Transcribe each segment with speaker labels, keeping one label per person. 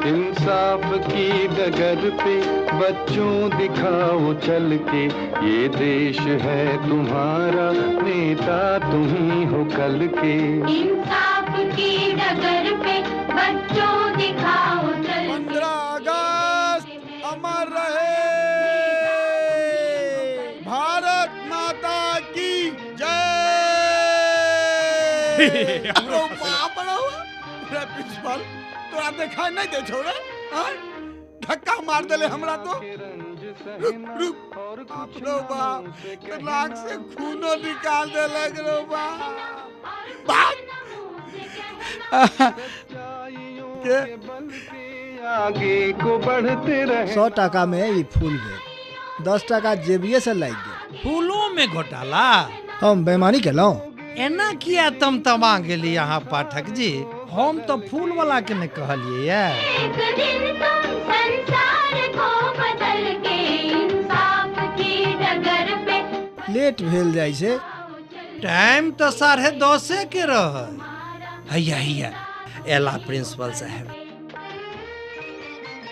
Speaker 1: इंसाफ की डगर पे बच्चों दिखाओ चल के, ये देश है तुम्हारा, नेता तुम ही हो कल के।
Speaker 2: इंसाफ की डगर पे बच्चों दिखाओ चल के।
Speaker 3: 15 अगस्त अमर रहे, भारत माता की जय। प्रिंसिपल तोरा देखाई नहीं दे छौ रे, धक्का मार देले हमरा तो। रुक रुक, रो बाप, तो नाक से खूनो निकाल देलक रो बाप। के
Speaker 1: आगे को बढ़ते रहे।
Speaker 4: 100 टाका में ई फूल भेल, 10 टाका जेबिये से लागि गेल।
Speaker 5: फूलों में घोटाला?
Speaker 4: हम बेईमानी केलहुँ?
Speaker 5: एना किया तमतमा गेली अहाँ पाठक जी? हम तो फूल वाला के ने कहलिए।
Speaker 2: एक दिन तुम संसार को बदल के इंसाफ की डगर पे।
Speaker 4: लेट भेल जाइ छै।
Speaker 5: टाइम तो 10:30 के रहे। हैया हैया एला प्रिंसिपल साहब।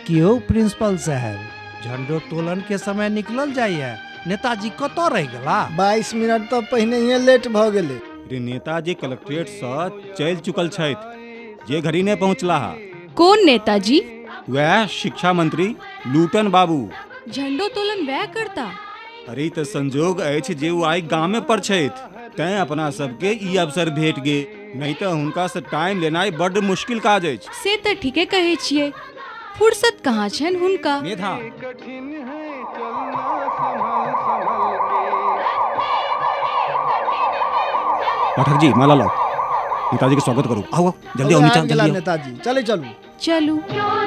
Speaker 5: क्यों प्रिंसिपल साहब, झंडोत्तोलन के समय निकलल जाइए, नेताजी कतऽ रहि गेला?
Speaker 4: 22 मिनट तो पहिने ही लेट भ गेलै।
Speaker 6: रे नेताजी कलेक्ट्रेट से चलि चुकल छथि, जे घड़ी नहीं पहुँचला हा।
Speaker 7: कौन नेताजी?
Speaker 6: वह शिक्षा मंत्री लूटन बाबू।
Speaker 7: झंडोत्तोलन वह करता?
Speaker 6: अरे तो संजोग अछि जे ओ आइ गामे पर छथि, तैं अपना सबके ई अवसर भेट गेल, नहीं तो हुनका से टाइम लेनाइ बड्ड मुश्किल काज अछि।
Speaker 7: से तऽ ठीके कहै छियै, फुर्सत कहाँ छनि हुनका।
Speaker 6: मेधा पाठक जी माला लाओ, नेताजी के स्वागत करू। आओ आओ जल्दी आओ, नीचा जल्दी आओ।
Speaker 4: नेताजी चले चलू
Speaker 7: चलू।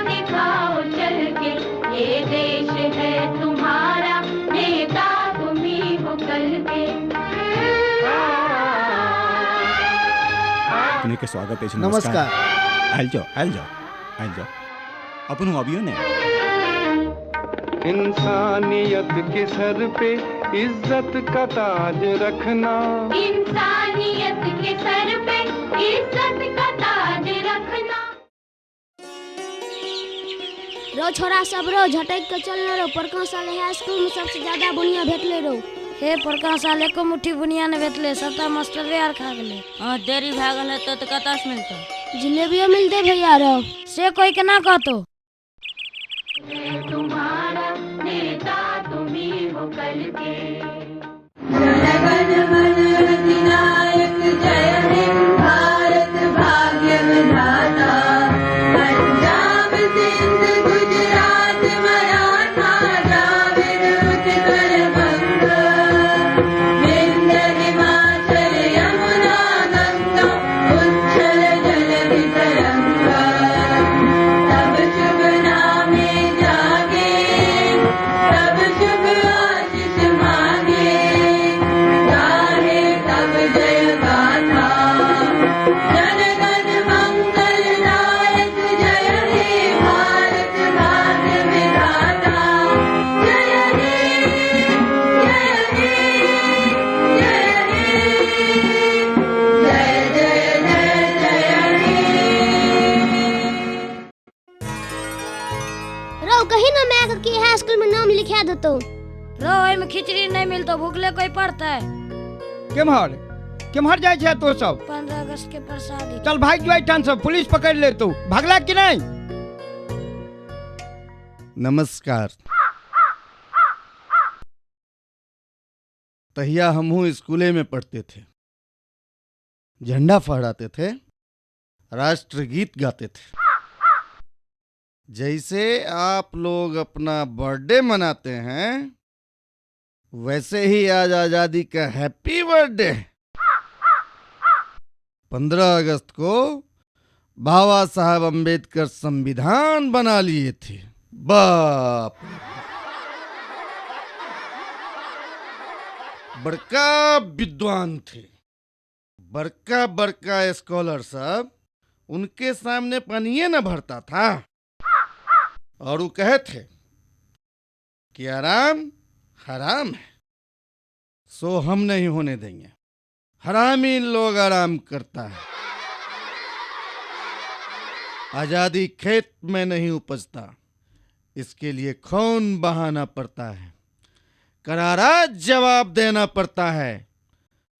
Speaker 2: दिखाओ चल के ये देश है तुम्हारा, नेता तुम ही हो कल के।
Speaker 6: अपने के स्वागत है।
Speaker 4: नमस्कार।
Speaker 6: आयल जाओ आयल जाओ आयल जाओ, अपन अबियो ने।
Speaker 1: इंसानियत के सर पे इज्जत का ताज रखना,
Speaker 2: इंसानियत के सर पे इज्जत का ताज रखना।
Speaker 8: रो छोरा सब रो झटक के चलने रो, परका साल हाई स्कूल में सबसे ज्यादा बुनिया भेटले रो।
Speaker 9: हे परका साल एको मुट्ठी बुनिया ने भेटले, सबटा मास्टरे आर खा गेले।
Speaker 10: हां देरी भए गेल हेतौ त कतऽ से मिलतौ?
Speaker 8: जिलेबियो मिलते भैया रो।
Speaker 9: से कोई केना कहतो?
Speaker 2: तुम्हारा नेता तुम ही हो कल के।
Speaker 11: जनगण मन अधिनायक जय हे भारत भाग्य विधाता, पंजाब सिंध गुजरात मराठा द्राविड़ उत्कल बंग, विंध्य हिमाचल यमुना गंगा उच्छल जल वितरंगा, तब शुभ नामे जागे।
Speaker 8: ने माय के इएह स्कूल में नाम लिखा देतौ।
Speaker 9: रो ओहिमे खिचड़ी नहीं मिलतो, भूखले कोई पड़ता है।
Speaker 12: केम्हर केम्हर जाइ छै तो सब?
Speaker 9: 15 अगस्त के प्रसादी।
Speaker 12: चल भाग जो एहिठाम से, पुलिस पकड़ लेतौ। भागला कि नहीं?
Speaker 13: नमस्कार। तहिया हमहू स्कूले में पढ़ते थे, झंडा फहराते थे, राष्ट्रगीत गाते थे। जैसे आप लोग अपना बर्थडे मनाते हैं वैसे ही आज आज़ादी का हैप्पी बर्थडे। 15 अगस्त को बाबा साहब अम्बेडकर संविधान बना लिए थे। बाप बड़का विद्वान थे, बड़का बड़का स्कॉलर सब उनके सामने पानी न भरता था। और वो कहे थे कि आराम हराम है, सो हम नहीं होने देंगे। हरामी लोग आराम करता है। आज़ादी खेत में नहीं उपजता, इसके लिए खून बहाना पड़ता है, करारा जवाब देना पड़ता है,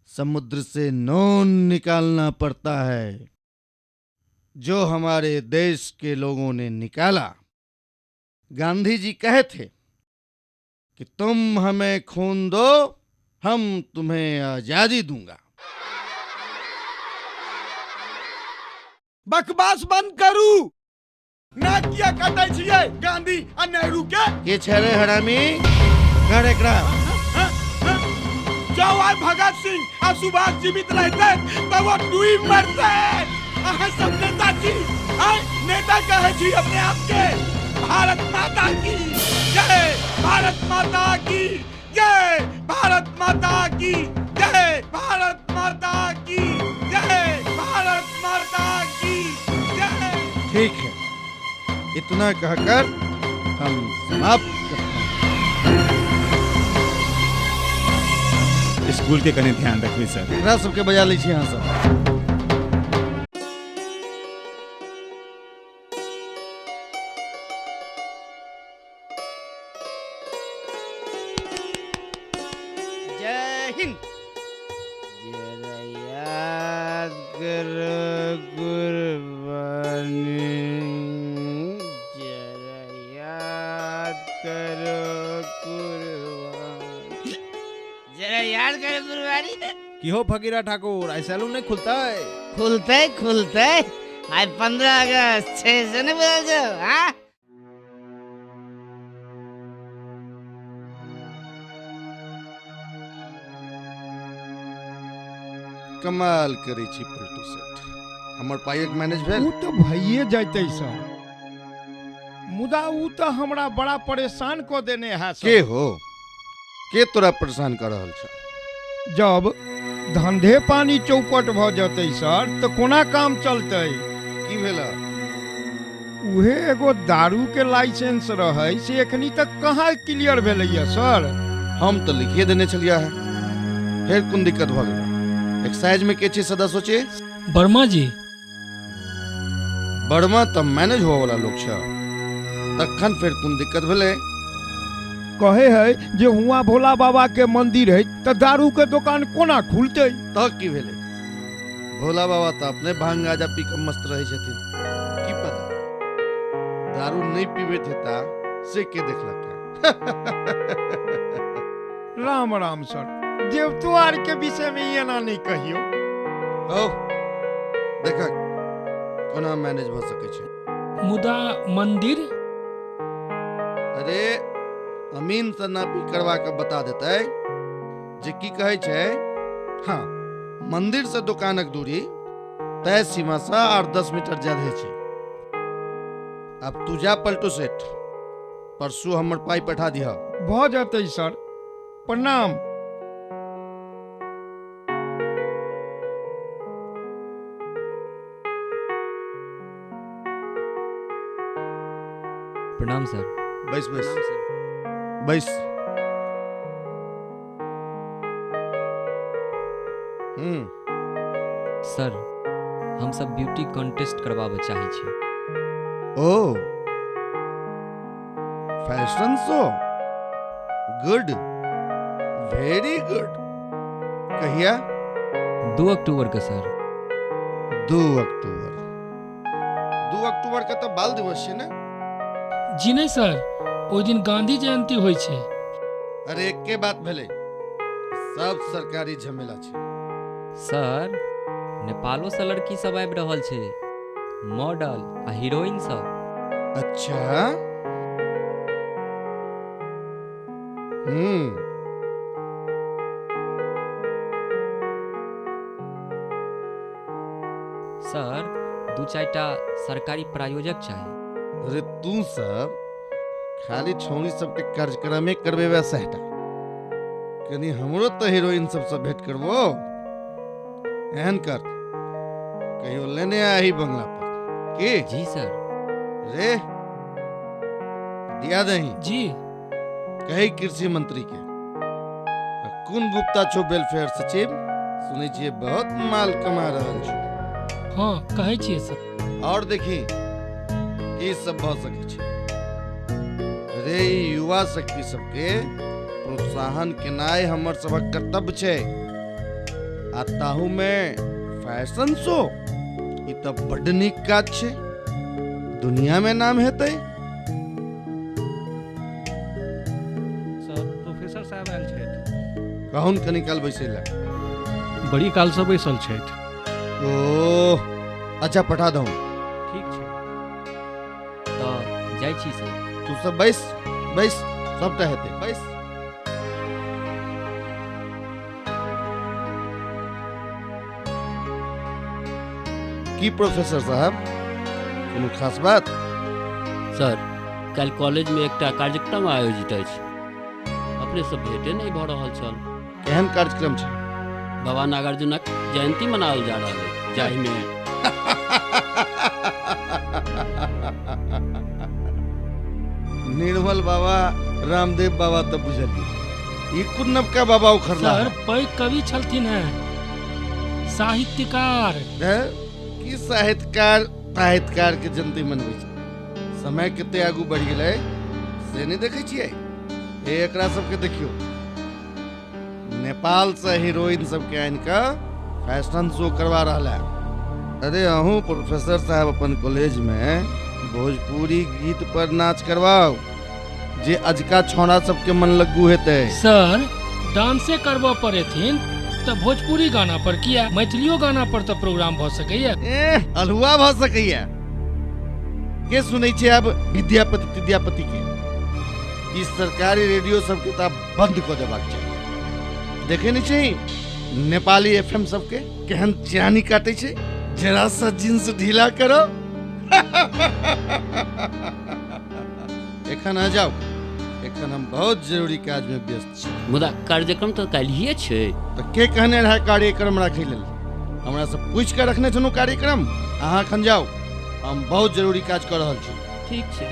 Speaker 13: समुद्र से नून निकालना पड़ता है, जो हमारे देश के लोगों ने निकाला। गांधी जी कहे थे कि तुम हमें खून दो, हम तुम्हें आज़ादी दूंगा।
Speaker 3: बकवास बंद करू ना, किया कटै छियै गांधी आ नेहरू के?
Speaker 13: के छै रे हरामी? कर एकरा।
Speaker 3: जाओ आइ भगत सिंह आ सुभाष जीवित रहते तो वो डूबी मरते। अहाँ सब नेता छी, आइ नेता कहै छी अपने आप के। भारत माता की जय, भारत माता की जय, भारत माता की जय, भारत माता की जय, भारत माता की जय।
Speaker 13: ठीक है, इतना कहकर हम समाप्त करते हैं।
Speaker 6: स्कूल के कने ध्यान रखबे सर।
Speaker 13: एकरा सबके बजा लै छी अहाँ सब।
Speaker 12: जय हिंद। जरा याद करो कुर्बानी, जरा याद करो कुर्बानी, जरा याद करो कुर्बानी।
Speaker 14: की हो फकीरा ठाकुर, आई सैलून नहीं खुलता है?
Speaker 15: खुलते खुलते, आज 15 अगस्त 6 से नहीं बदल जाओ। हाँ
Speaker 13: कमाल करै छी पलटू सेठ, हमर पाइक मैनेज भेल?
Speaker 12: उ तो भइए जैतै सर, मुदा उ तो हमरा बड़ा परेशान क देने है सर।
Speaker 13: के हो, के तोरा परेशान कर रहल छ?
Speaker 12: जब धंधे पानी चौपट भ जतै सर तो कोना काम चलतै?
Speaker 13: की भेला?
Speaker 12: उहे एगो दारू के लाइसेंस रहै से एखनी तक कहाँ क्लियर भेलैया सर?
Speaker 13: हम तो लिखिए देने छलिया है, फिर कोन दिक्कत भ गेल? एक्साइज में के छी सदस्य सोचे?
Speaker 16: वर्मा जी।
Speaker 13: वर्मा त मैनेज होवे वाला लोग छ, तखन फिर कोन दिक्कत भेलै?
Speaker 12: कहे है जे हुआ भोला बाबा के मंदिर है त दारू के दुकान कोना खुलतै?
Speaker 13: त की भेलै, भोला बाबा त अपने भांग गाजा पी के मस्त रहै छथिन, की पता दारू नहीं पीबैत हेता से के देखलक?
Speaker 12: राम राम सर, देवतो आर के विषय में एना नहीं कहियो।
Speaker 13: ओ देखक कोना मैनेज भ सकै छै।
Speaker 16: मुदा मंदिर?
Speaker 13: अरे अमीन से नापी करवा के बता देतै जे की कहै छै। हाँ, मंदिर से दुकानक दूरी तय सीमा से 8-10 मीटर ज्यादा छै। अब तू जा पलटू सेठ, परसू हमर पाई पठा दिह।
Speaker 12: भ जतै सर, प्रणाम।
Speaker 17: प्रणाम सर।
Speaker 13: बैस बैस बैस।
Speaker 17: सर, हम सब ब्यूटी कॉन्टेस्ट करवाबऽ चाहै छी।
Speaker 13: ओ Fashion show? Good, very good. कहिया?
Speaker 17: 2 अक्टूबर के सर।
Speaker 13: 2 अक्टूबर, 2 अक्टूबर के तो बाल दिवस छै ने?
Speaker 16: जी नहीं सर, ओहि दिन गांधी जयंती होइ छै।
Speaker 13: अरे एके बात भेलै, सब सरकारी झमेला छै।
Speaker 17: सर नेपालो से लड़की सब आबि रहल छै, मॉडल आ हीरोइन सब।
Speaker 13: अच्छा,
Speaker 17: सर 2-4 टा सरकारी प्रायोजक चाही।
Speaker 13: अरे तू सब खाली छौनी सबके कार्यक्रमे करबेबे सहटा, कनी हमरो तो हीरोइन सबसे भेंट करबो। एहन कर, कहियो लेने आही बंगला पर के?
Speaker 17: जी सर।
Speaker 13: रे दिया दही
Speaker 16: जी।
Speaker 13: कही कृषि मंत्री के कुन गुप्ता छो वेलफेयर सचिव, सुनै छियै बहुत माल कमा रहल छो।
Speaker 16: हाँ कहै छियै सर।
Speaker 13: और देखी की सब भऽ सकै छै। रे युवा शक्ति सबके प्रोत्साहन केनाइ हमर सबक कर्तव्य छै, आ ताहू में फैशन शो ई तऽ बड्ड नीक काज छै, दुनिया में नाम हेतै।
Speaker 18: सर प्रोफेसर साहब आयल छथि।
Speaker 13: कहून कनी काल बैसै लए।
Speaker 18: बड़ी काल से बैसल छथि।
Speaker 13: ओ अच्छा पठा दहूँ।
Speaker 18: ठीक छै।
Speaker 17: तऽ जाइ छी सर।
Speaker 13: तू सब बैस बैस, सबटा हेतै, बैस। की प्रोफेसर साहब, कोनो खास बात?
Speaker 19: सर काल्हि कॉलेज में एकटा कार्यक्रम आयोजित अछि, अपने सब भेटे नहीं भऽ रहल छल।
Speaker 13: केहन कार्यक्रम छै?
Speaker 19: बाबा नागार्जुनक जयंती मनाओल जा रहल अछि, जाहि में
Speaker 13: निर्मल बाबा, रामदेव बाबा तऽ बुझलियै, ई कोन नवका बाबा उखड़ला?
Speaker 16: सर पैघ कवि छलथिन हैं, साहित्यकार।
Speaker 13: की साहित्यकार साहित्यकार के जयंती मनबै छै? समय कते आगू बढ़ि गेलै से नहि देखै छियै? एकरा सबके देखियौ, नेपाल से हीरोइन सबके आनि कऽ फैशन शो करवा रहल है। अरे अहूँ प्रोफेसर साहब अपन कॉलेज में भोजपुरी गीत पर नाच करवाओ, जे अजका छौड़ा सबके मन लग्गू हेतै।
Speaker 16: सर डांसे करबऽ पड़ेथिन तऽ भोजपुरी गाना पर किया, मैथिलियो गाना पर तऽ प्रोग्राम भऽ सकैया।
Speaker 13: अल्हुआ भऽ सकैया। के सुनै छै आब विद्यापति विद्यापति के? ई सरकारी रेडियो सबके तऽ बंद कऽ देबाक चाही। देखे नहीं छै नेपाली एफएम सबके केहन चानी काटै छै, जरा सा जींस ढीला करो। एखन आ जाओ, एखन हम बहुत जरूरी काज में व्यस्त छी।
Speaker 19: मुदा कार्यक्रम तऽ काल्हिए छै।
Speaker 13: तऽ के कहने रहे कार्यक्रम राखै लेल? हमरा सब पूछि कऽ रखने छलहुँ कार्यक्रम। अहाँ एखन जाउ, हम बहुत जरूरी काज कऽ रहल छी।
Speaker 19: ठीक छै।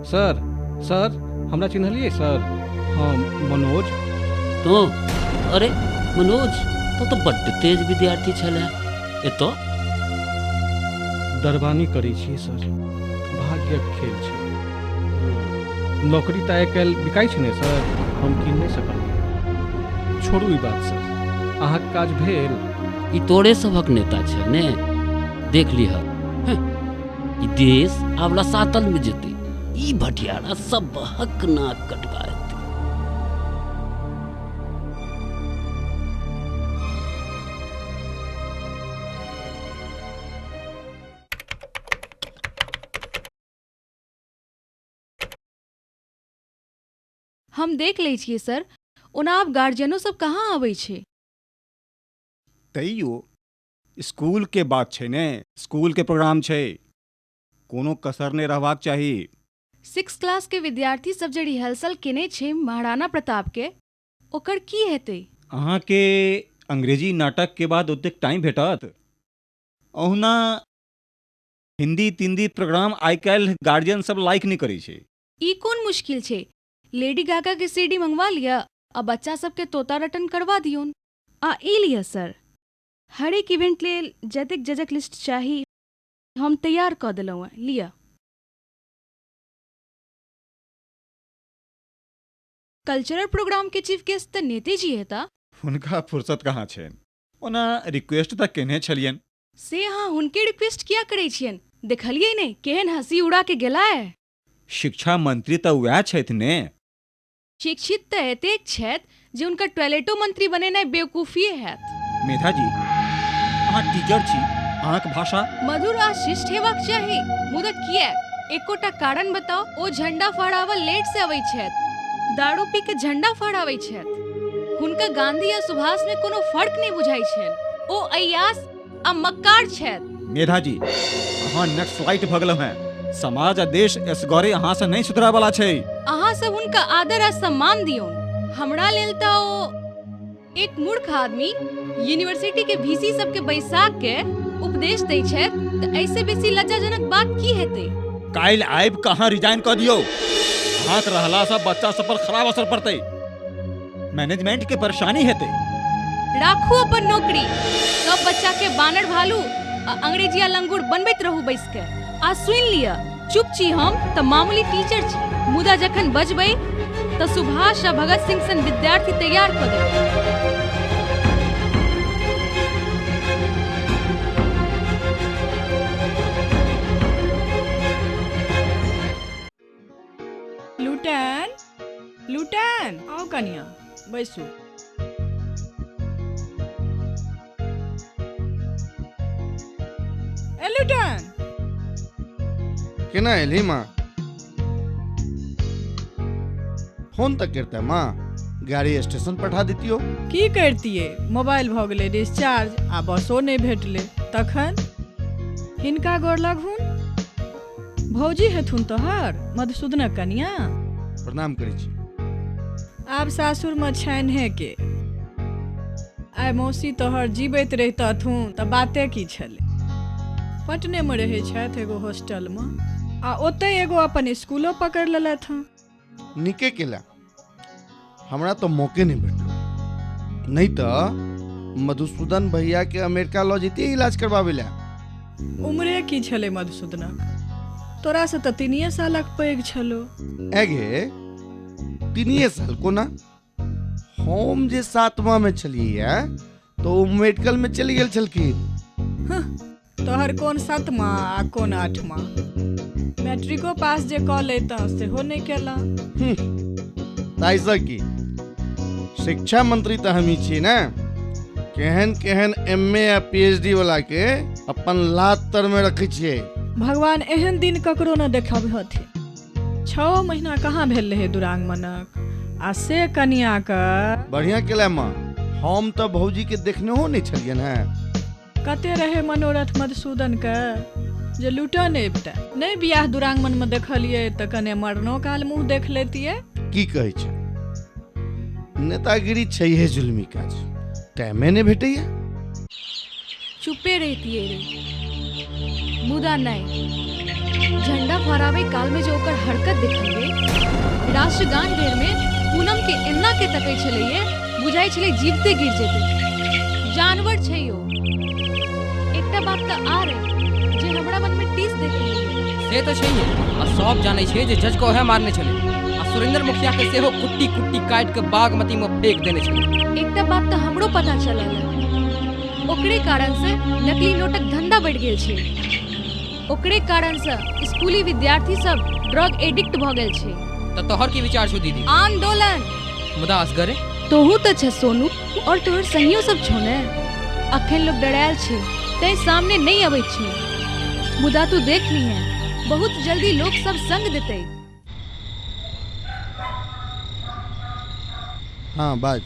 Speaker 18: सर सर हमरा चिन्हलियै सर? हम मनोज।
Speaker 19: तो अरे मनोज तो तो बड्ड तेज विद्यार्थी छलै। एतऽ
Speaker 18: दरबानी करै छी सर, भाग्यक खेल छै। नौकरी तऽ आइ काल्हि बिकाइ छै ने सर, हम कीन नहि सकलियै। छोड़ू ई बात सर, अहाँके काज भेल?
Speaker 19: ई तोरे सभक नेता छै ने, देख लिह ई देश आब रसातल में जेतै। ई भटियारा सबहक नाक कटवा देतै।
Speaker 7: हम देख लै छियै सर, ओना आब गार्जियनो सब कहाँ आबै छै।
Speaker 6: तैयो स्कूल के बात छै ने, स्कूल के प्रोग्राम छै, कोनो कसर नहि रहबाक चाही।
Speaker 7: 6 क्लास के विद्यार्थी सब जे रिहर्सल केने छै महाराणा प्रताप के, ओकर की हेतै?
Speaker 6: अहाँके अंग्रेजी नाटक के बाद ओतेक टाइम भेटत? ओहुना हिंदी तिंदी प्रोग्राम आइ काल्हि गार्जियन सब लाइक नहि करै छै।
Speaker 7: ई कोन मुश्किल छै, लेडी गागा के सीडी मंगवा लिअ आ बच्चा सबके तोता रटन करवा दियौन। आ ई लिअ सर, हरेक इवेंट लेल जतेक जजक लिस्ट चाही हम तैयार कऽ देलहुँ हेँ, लिअ। कल्चरल प्रोग्राम के चीफ गेस्ट तऽ नेतेजी हेता।
Speaker 6: हुनका फुर्सत कहाँ छनि, ओना रिक्वेस्ट तऽ केने छलियनि।
Speaker 7: से अहाँ हुनके रिक्वेस्ट किया करै छियनि, देखलियै नहि केहन हँसी उड़ा के गेला ए।
Speaker 6: शिक्षा मंत्री तऽ वएह छथि ने।
Speaker 7: शिक्षित तऽ एतेक छथि जे हुनका टॉयलेटो मंत्री बनेनाइ बेवकूफिये हैत।
Speaker 6: मेधा जी, अहाँ टीचर छी, अहाँक भाषा
Speaker 7: मधुर आ शिष्ट हेबाक चाही, मुदा किएक? एकोटा कारण बताउ। ओ झंडा फहराबऽ लेट से अबै छथि, दारू पी के झंडा फहराबै छथि। हुनका गांधी आ सुभाष में कोनो फर्क नहि बुझाइ छनि। ओ अय्याश आ मक्कार छथि।
Speaker 6: मेधा जी, अहाँ नक्सलाइट भऽ गेलहुँ हेँ। समाज आ देश एसगरे अहाँ से नहि सुधरय वाला छै।
Speaker 7: अहाँ सब हुनका आदर आ सम्मान दियौन। हमरा लेल तऽ ओ एक मूर्ख आदमी यूनिवर्सिटी के वीसी सबके बैसा के उपदेश दै छथि तऽ एहिसँ बेसी लज्जाजनक बात की हेतै।
Speaker 6: काल्हि आबि कऽ अहाँ रिजाइन कऽ दियौ। अहाँक रहला सँ बच्चा सब पर खराब असर पड़तै, मैनेजमेंट के परेशानी हेतै।
Speaker 7: राखू अपन नौकरी, सब बच्चा के बानर भालू आ अंग्रेजिया लंगूर बनबैत रहू बैस के। आ सुनि लिअ, चुप छी हम तऽ मामूली टीचर छी, मुदा जखन बजबै तऽ सुभाष आ भगत सिंह सन विद्यार्थी तैयार कऽ देबै।
Speaker 20: लुटन, लुटन, आउ कनिया, बैसू। ए लुटन,
Speaker 13: केना एलही माँ? फोन तऽ करते माँ, गाड़ी स्टेशन पठा दितियो।
Speaker 20: की करतियै, मोबाइल भऽ गेलै डिस्चार्ज आ बसो नहि भेटलै। तखन हिनका गोर लगहुन, भौजी हेथुन तोहर, मधुसूदनक कनिया।
Speaker 13: प्रणाम करै छी।
Speaker 20: आब सासुरमे छैन्हे के। आइ मौसी तोहर जीबैत रहितथुन तऽ बाते की छलै। पटनेमे रहै छथि एगो हॉस्टलमे आ ओतहि एगो अपन स्कूलो पकड़ि लेलथि हँ।
Speaker 13: नीके केला, हमरा तऽ मौके नहि भेटल, नहि तऽ मधुसूदन भैया के अमेरिका लऽ जैतियै इलाज करबाबै लए।
Speaker 20: उम्रे की छलै मधुसूदनक, तोरा से तऽ 3 सालक पैघ छलो।
Speaker 13: एगे 3 साल कोना? हम जे 7वां में छलियै तऽ ओ मेडिकल में चलि गेल छलखिन।
Speaker 20: तोहर कोन 7वां आ कोन 8वां? मैट्रिको पास जे कऽ लैतह सेहो नहि केलह।
Speaker 13: ताहिसँ की, शिक्षा मंत्री तऽ हमही छी ने। केहन केहन एम ए आ पीएचडी वाला के अपन लात तर में रखै छियै।
Speaker 20: भगवान एहन दिन ककरो न देखाबहथिन। 6 महीना कहाँ भेल रहै दुरांगमनक, आ से कनिया के
Speaker 13: बढ़िया केला माँ, हम तऽ भौजी के देखनेहो नहि छलियनि हेँ।
Speaker 20: कते रहे मनोरथ मधुसूदन के जे लुटन अबिते नहि। बियाह दुरांगमन में देखलियै तऽ कने मरनो काल मुँह देख लेतियै।
Speaker 13: की कहै छै, नेतागिरी छैहे जुलमी काज, टाइमे नहि भेटैया।
Speaker 7: चुपे रहितियै रे, मुदा नहि। झंडा फहराबै काल में जे ओकर हरकत देखलियै, राष्ट्रगान बेर में पूनम के एना के तकै छलैये, बुझाइ छलै जीवते गिर जेतै। जानवर छै ओ। एकटा बात तऽ आ रे जे हमरा मन में टीस देखलियै।
Speaker 17: से तऽ छैहे, आ सब जानै छै जे जज के ओहे मारने छलै आ सुरेंद्र मुखिया के सेहो कुट्टी कुट्टी काटि के बागमती में फेंक देने छलै।
Speaker 7: एकटा बात तऽ हमरो पता चलल, ओकरे कारण से नकली नोटक धंधा बढ़ि गेल छै। ओकरे कारण से स्कूली विद्यार्थी सब ड्रग एडिक्ट भऽ गेल छै।
Speaker 17: तऽ तोहर की विचार छौ दीदी?
Speaker 7: आंदोलन।
Speaker 17: मुदा असगरे
Speaker 7: तोहू तऽ छ सोनू, और तोहर संगियो सब छौ ने। अखन लोग डरायल छै तैं सामने नहीं अबै छै, मुदा तू देख लीहे बहुत जल्दी लोग सब संग देतै।
Speaker 13: हाँ बाज,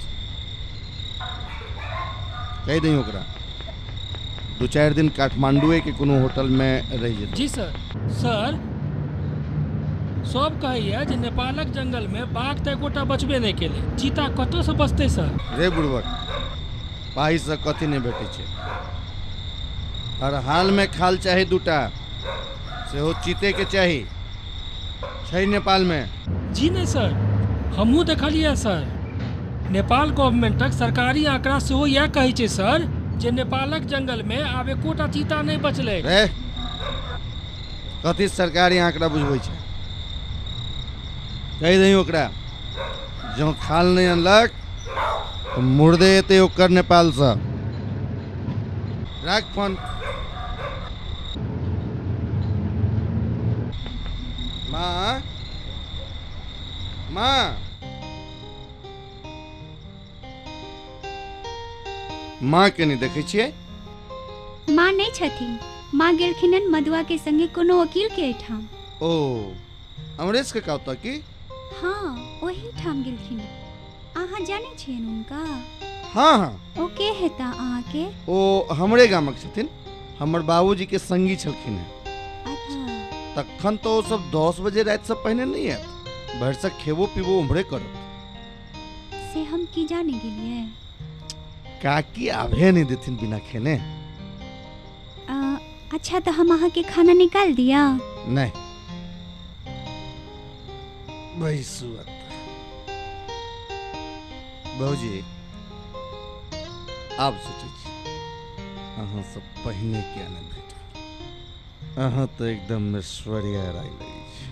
Speaker 13: कहि दही ओकरा 2-4 दिन काठमांडुए के कोनो होटल में रहि जेतै।
Speaker 16: जी सर। सर सब कहैया जे नेपालक जंगल में बाघ तऽ एकोटा बचबे नहि केलै, चीता कतऽ से बचतै सर?
Speaker 13: रे बुड़बक, पाइ से कथी नहि भेटै छै। हर हाल में खाल चाही 2टा, सेहो चीते के चाही। छै नेपाल में।
Speaker 16: जी नहीं सर, हमहूँ देखलियै सर, नेपाल गवर्नमेंटक सरकारी आंकड़ा सेहो इएह कहै छै सर जे नेपालक जंगल में आब एकोटा चीता नहि बचलै।
Speaker 13: रे कथी सरकारी आंकड़ा बुझबै छै? कहि दही ओकरा, जँ खाल नहि अनलक तऽ मुर्दे एतै ओकर नेपालसँ। राख फोन। माँ, माँ, माँ के नहि देखै छियै?
Speaker 21: माँ नहि छथिन, माँ गेलखिन हन मधुआ के संगे कोनो वकील के एहिठाम।
Speaker 13: ओ अमरेश के ओतऽ की?
Speaker 21: हाँ, ओही ठाम गेलखिन। अहाँ जानै छियनि हुनका?
Speaker 13: हाँ हाँ।
Speaker 21: ओ के हेता अहाँके?
Speaker 13: ओ हमरे गामक छथिन, हमर बाबूजी के संगी छलखिन हेँ।
Speaker 21: अच्छा।
Speaker 13: तखन तऽ ओ सब 10 बजे रातिसँ पहिने नहि आयत, भरिसक खेबो पीबो उम्हरे करत।
Speaker 21: से हम की जाने गेलियै।
Speaker 13: काकी आबे नहीं देथिन बिना खेने।
Speaker 21: अच्छा तो हम अहाँ के खाना निकाल दिया?
Speaker 13: नहीं भाई, बाबूजी आब सोचै छी अहाँ सब पहिने किया नहीं भेटल। अहाँ तो एकदम ऐश्वर्या राय लगै छी,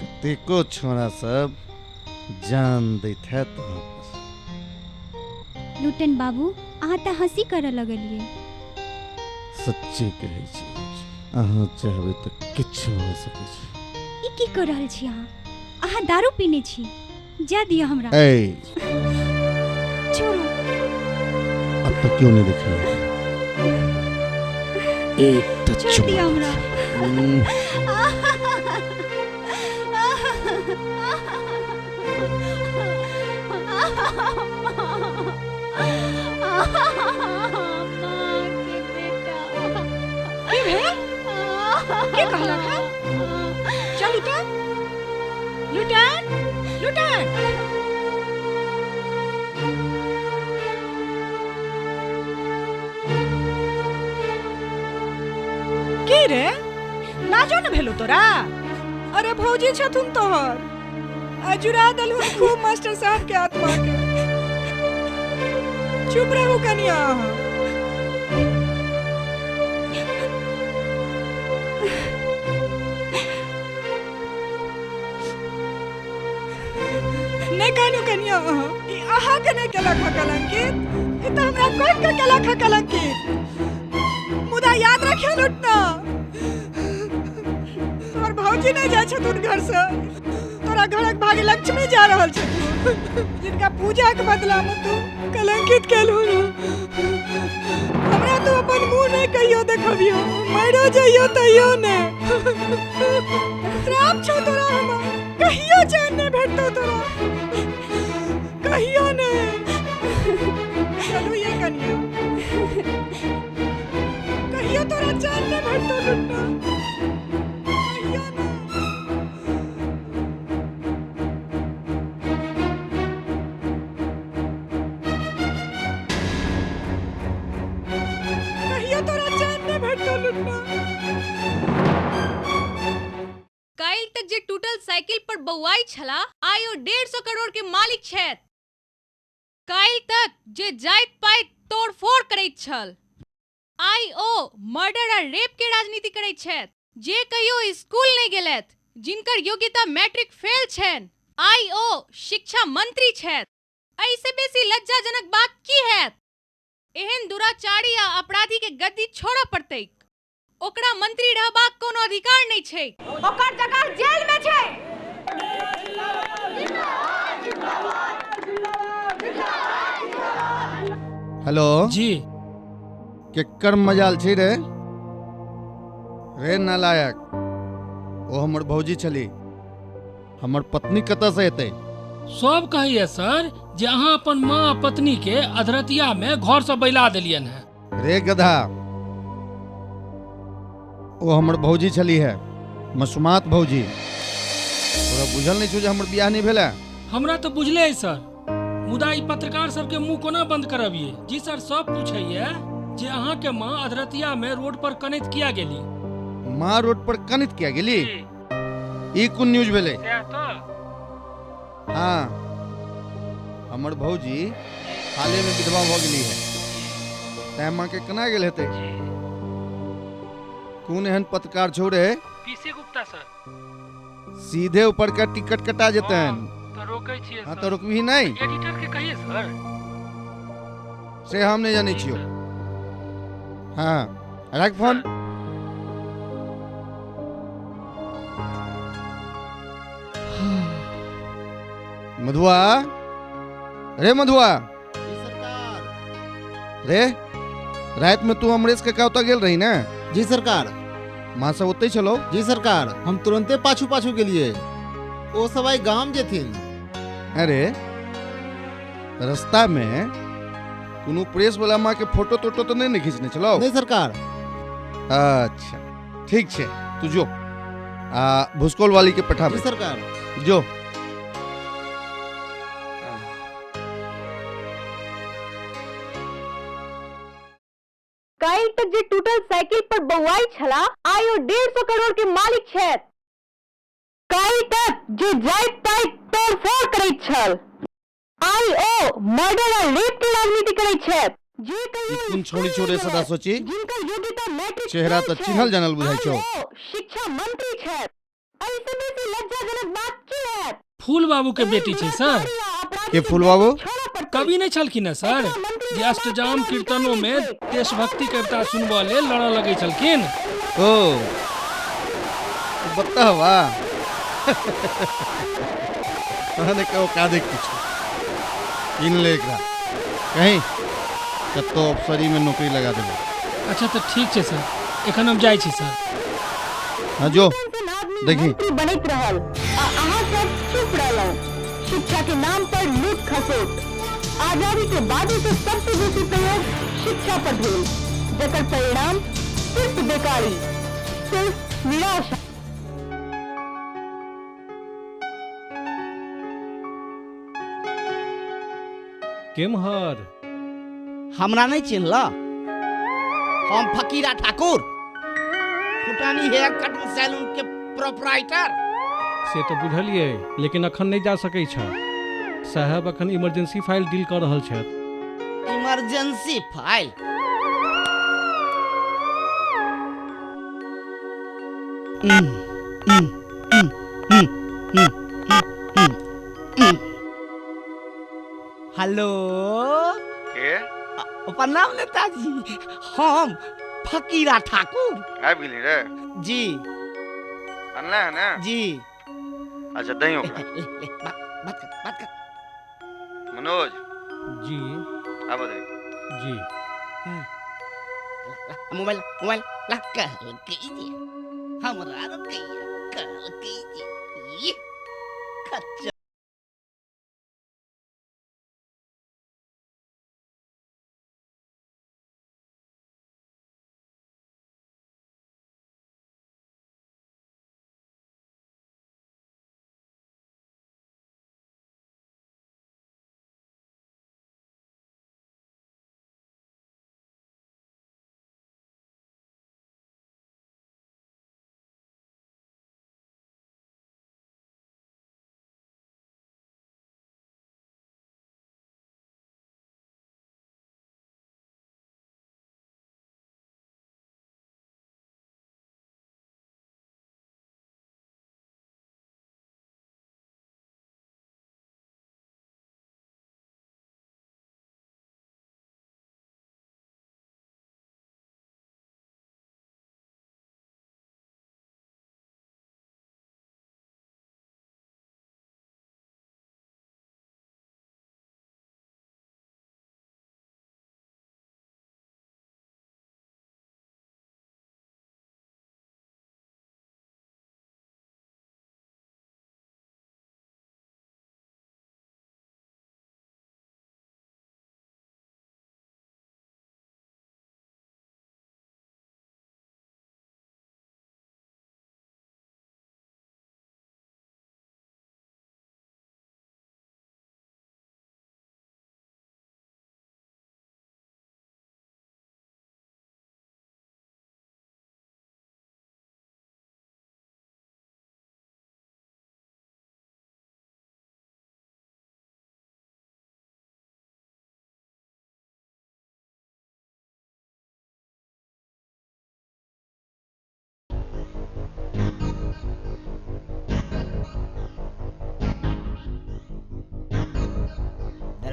Speaker 13: कतेको छोरा सब जान दैत हैत अहाँ पर।
Speaker 21: लुटन बाबू अहाँ तऽ हंसी करऽ लगलियै।
Speaker 13: सच्चे कहै छी, अहाँ चाहबै तऽ किछु भऽ सकै छै।
Speaker 21: ई की कऽ रहल छी अहाँ? अहाँ दारू पीने छी, जा दिअ हमरा।
Speaker 13: ए
Speaker 21: छोड़ू।
Speaker 13: अब तक क्यों नहीं देखिए?
Speaker 19: एक तो
Speaker 21: छोड़ दिया हमरा।
Speaker 20: की भेल? के कहलक है? चलू तऽ लुटन, लुटन। की रे, लाजो न भेलो तोरा? अरे भौजी छथुन तोहर, आ जुड़ा देलहुन खूब मास्टर साहब के आत्मा के। चुप रहू कनिया अहाँ। नहि कहलहुँ कनिया अहाँ, ई अहाँके नहि केलक हँ कलंकित, ई तऽ हमरा कोखिके केलक हँ कलंकित। मुदा याद रखियो लुटना, तोहर भौजी नहि जाइ छथुन घरसँ, तोरा घरक भाग्य लक्ष्मी जा रहल छथुन, जिनका पूजाके बदलामे तू कलंकित केलहुन। हमरा तू अपन मुँह नहि कहियो देखबियो, मरियो जइयो तैयो नहि। श्राप छौ तोरा हमर, कहियो चैन नहि भेटतौ तोरा, कहियो नहि। चलू ये कनिया, कहियो तोरा चैन नहि भेटतौ लुटना, कहियो नहि। कहियो तोरा चैन नहि भेटतौ लुटना।
Speaker 7: काल्हि तक जे टूटल साइकिल पर बौआई छला, आइ ओ 150 करोड़ के मालिक छथि। काल्हि तक जे जाइत पाइत तोड़फोड़ करैत छल, आइ ओ मर्डर आ रेप के राजनीति करैत छथि। जे कहियो स्कूल नहि गेलथि, जिनकर योग्यता मैट्रिक फेल छनि, आइ ओ शिक्षा मंत्री छथि। एहिसँ बेसी लज्जाजनक बात की हैत? एहन दुराचारी आ अपराधी के गद्दी छोड़ऽ पड़तैक। ओकरा मंत्री रहबाक कोनो अधिकार नहि छैक।
Speaker 2: ओकर जगह जेल में छै।
Speaker 13: हेलो
Speaker 16: जी,
Speaker 13: केकर मजाल छै रे? रे नालायक, ओ हमर भौजी छली, हमर पत्नी कतऽ से एतै?
Speaker 16: सब कहैया सर जे अहाँ अपन माँ आ पत्नी के अधरतिया में घर से बैला देलियन है।
Speaker 13: रे गधा, ओ हमर भौजी छली है, मसुमात भौजी। तोरा बुझल नहीं छौ जे हमर बियाह नहीं भेलै?
Speaker 16: हमरा तऽ बुझले है सर, मुदा ई पत्रकार सबके मुंह कोना बंद करबियै? जी सर, सब पूछैया जे अहाँ के माँ अधरतिया में रोड पर कनैत किया गेली।
Speaker 13: माँ रोड पर कनैत किया गेली? ई कोन न्यूज भेलै? हाँ, हमर भौजी हाले में विधवा भऽ गेली है, तैं माँ के केना गेल हेतै? कोन एहन पत्रकार छौ रे?
Speaker 16: पीसी गुप्ता सर।
Speaker 13: सीधे ऊपर का टिकट कटा जेतैन।
Speaker 16: तो रोकै छियै।
Speaker 13: हाँ तो रोकबही नहीं।
Speaker 16: एडिटर के कहिए सर।
Speaker 13: से हम नहीं जानै छियौ। हाँ राख फोन। मधुआ, रे मधुआ, रे रात में तू अमरेश के ओतऽ गेल रही ना?
Speaker 5: जी सरकार।
Speaker 13: माँ सब ओतै छलौ?
Speaker 5: जी सरकार, हम तुरंते पाछू पाछू गेलिए, ओ सब आई गाम जेथिन।
Speaker 13: अरे रास्ता में कोनो प्रेस वाला माँ के फोटो तोटो तो नहीं ने खींचने छलौ?
Speaker 5: नहीं सरकार।
Speaker 13: अच्छा ठीक छे, तू जो आ भुसकोल वाली के पठा।
Speaker 5: जी सरकार।
Speaker 13: जो।
Speaker 22: काल्हि तक जे टूटल साइकिल पर बौआई छला, आइ ओ 150 करोड़ के मालिक छथि। काल्हि तक जे जाइत ताइत तोड़फोड़ करैत छल, आइ ओ मर्डर आ रेप के राजनीति करैत छथि। जे कहियो
Speaker 13: कोन छोड़ी छोड़े सदा सोची,
Speaker 22: जिनकर योग्यता मैट्रिक
Speaker 13: चेहरा तऽ चिन्हल जानल बुझाइ छौ।
Speaker 22: शिक्षा मंत्री छथि। एहिसँ बेसी लज्जाजनक बात की हैत?
Speaker 16: फूल बाबू के बेटी छै सर।
Speaker 13: के फूल बाबू?
Speaker 16: कवि नहीं छलखिन है सर, जे अष्टजाम कीर्तनों में देशभक्ति कविता सुनबऽ लेल लड़ऽ लगै छलखिन।
Speaker 13: ओ बतावा तहन के औकात किछु कीन ले एकरा, कहीं कतौ अफसरी में नौकरी लगा देबै।
Speaker 16: अच्छा तऽ ठीक छै सर, एखन हम जाइ छी सर।
Speaker 13: हाँ जो देखी।
Speaker 22: बनैत रहल आ अहाँ सब चुप रहलहुँ। शिक्षा के नाम पर लूट खसोट। आजादी के बाद से सबसे बेसी प्रयोग शिक्षा पर भेल, जकर परिणाम सिर्फ बेकारी, सिर्फ निराशा।
Speaker 18: केम्हर?
Speaker 15: हमरा नहीं चिन्हल? हम फकीरा ठाकुर, फुटानी हेयर कटिंग सैलून के प्रोपराइटर।
Speaker 18: से तो बुझलिए, लेकिन अखन नहीं जा सकै छ। साहब अखन इमरजेंसी फाइल डील कर रहल छथि।
Speaker 15: Emergency file? Hello
Speaker 13: के?
Speaker 15: प्रणाम नेताजी, हम फकीरा ठाकुर।
Speaker 13: आबि गेली रे?
Speaker 15: जी।
Speaker 13: अनला है ना?
Speaker 15: जी।
Speaker 13: अच्छा दही ओकरा।
Speaker 15: ले ले बात कर बात कर।
Speaker 13: मनोज
Speaker 18: जी
Speaker 13: आबो दे।
Speaker 18: जी।
Speaker 15: हाँ। मोबाइल मोबाइल ला कल कीजिए, हमरा रुपया कल कीजिए। खच्चा।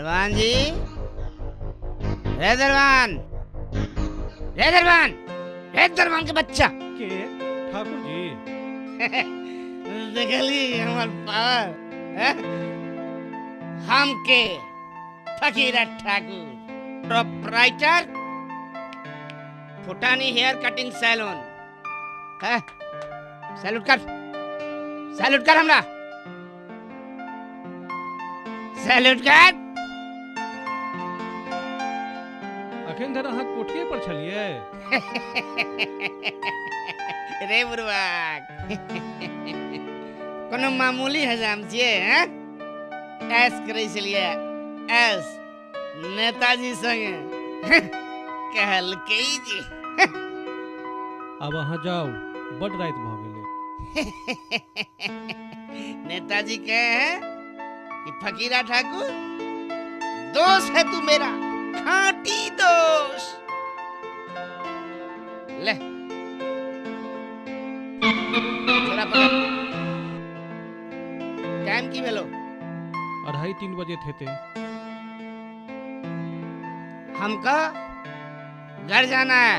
Speaker 15: दरवान जी, रे दरवान, रे दरवान, रे दरवान के बच्चा।
Speaker 18: के ठाकुर जी?
Speaker 15: देखली हमार पावर? हम के Fakira Thakur, proprietor Phutani hair cutting salon. Salute कर, सैल्यूट कर हमरा, सैल्यूट कर।
Speaker 18: अखन धरि अहाँ कोठिए पर छलियै?
Speaker 15: रे बुढ़वाक, कोनो मामूली हजाम छियै? हैं, ऐश करै छलियै ऐश नेताजी संगे। कहलकै जी
Speaker 18: आब अहाँ जाउ, बड राति भऽ गेलै।
Speaker 15: नेताजी कहे हैं कि फकीरा ठाकुर दोष है तू मेरा, खाटी दोष। ले थोड़ा पकड़। टाइम की भेलो?
Speaker 18: 2:30-3 बजे थे।
Speaker 15: हमका घर जाना है,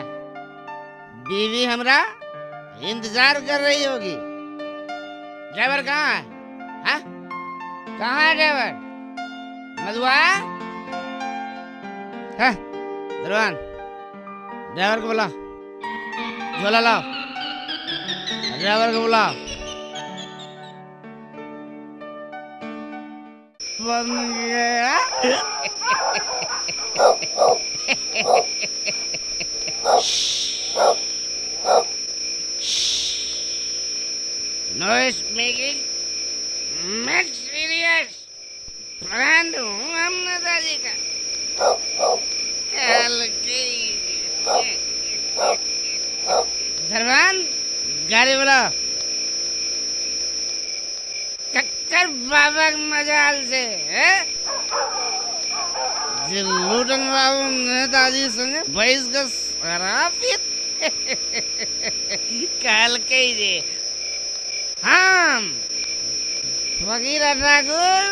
Speaker 15: बीवी हमरा इंतजार कर रही होगी। ड्राइवर कहाँ है? हाँ, कहाँ है ड्राइवर? मधुआ है? दरवान, ड्राइवर को बुला, झोला लाओ, ड्राइवर को बुलाओ। बन गया। Noise making make serious. Friend हूँ हम नेताजी का। धरवान गाड़ी वाला कक्कर बाबा के मजाल से है जे लूटन बाबू नेताजी संगे बैस के शराब पियत। कहलकै जे हम फकीरा ठाकुर।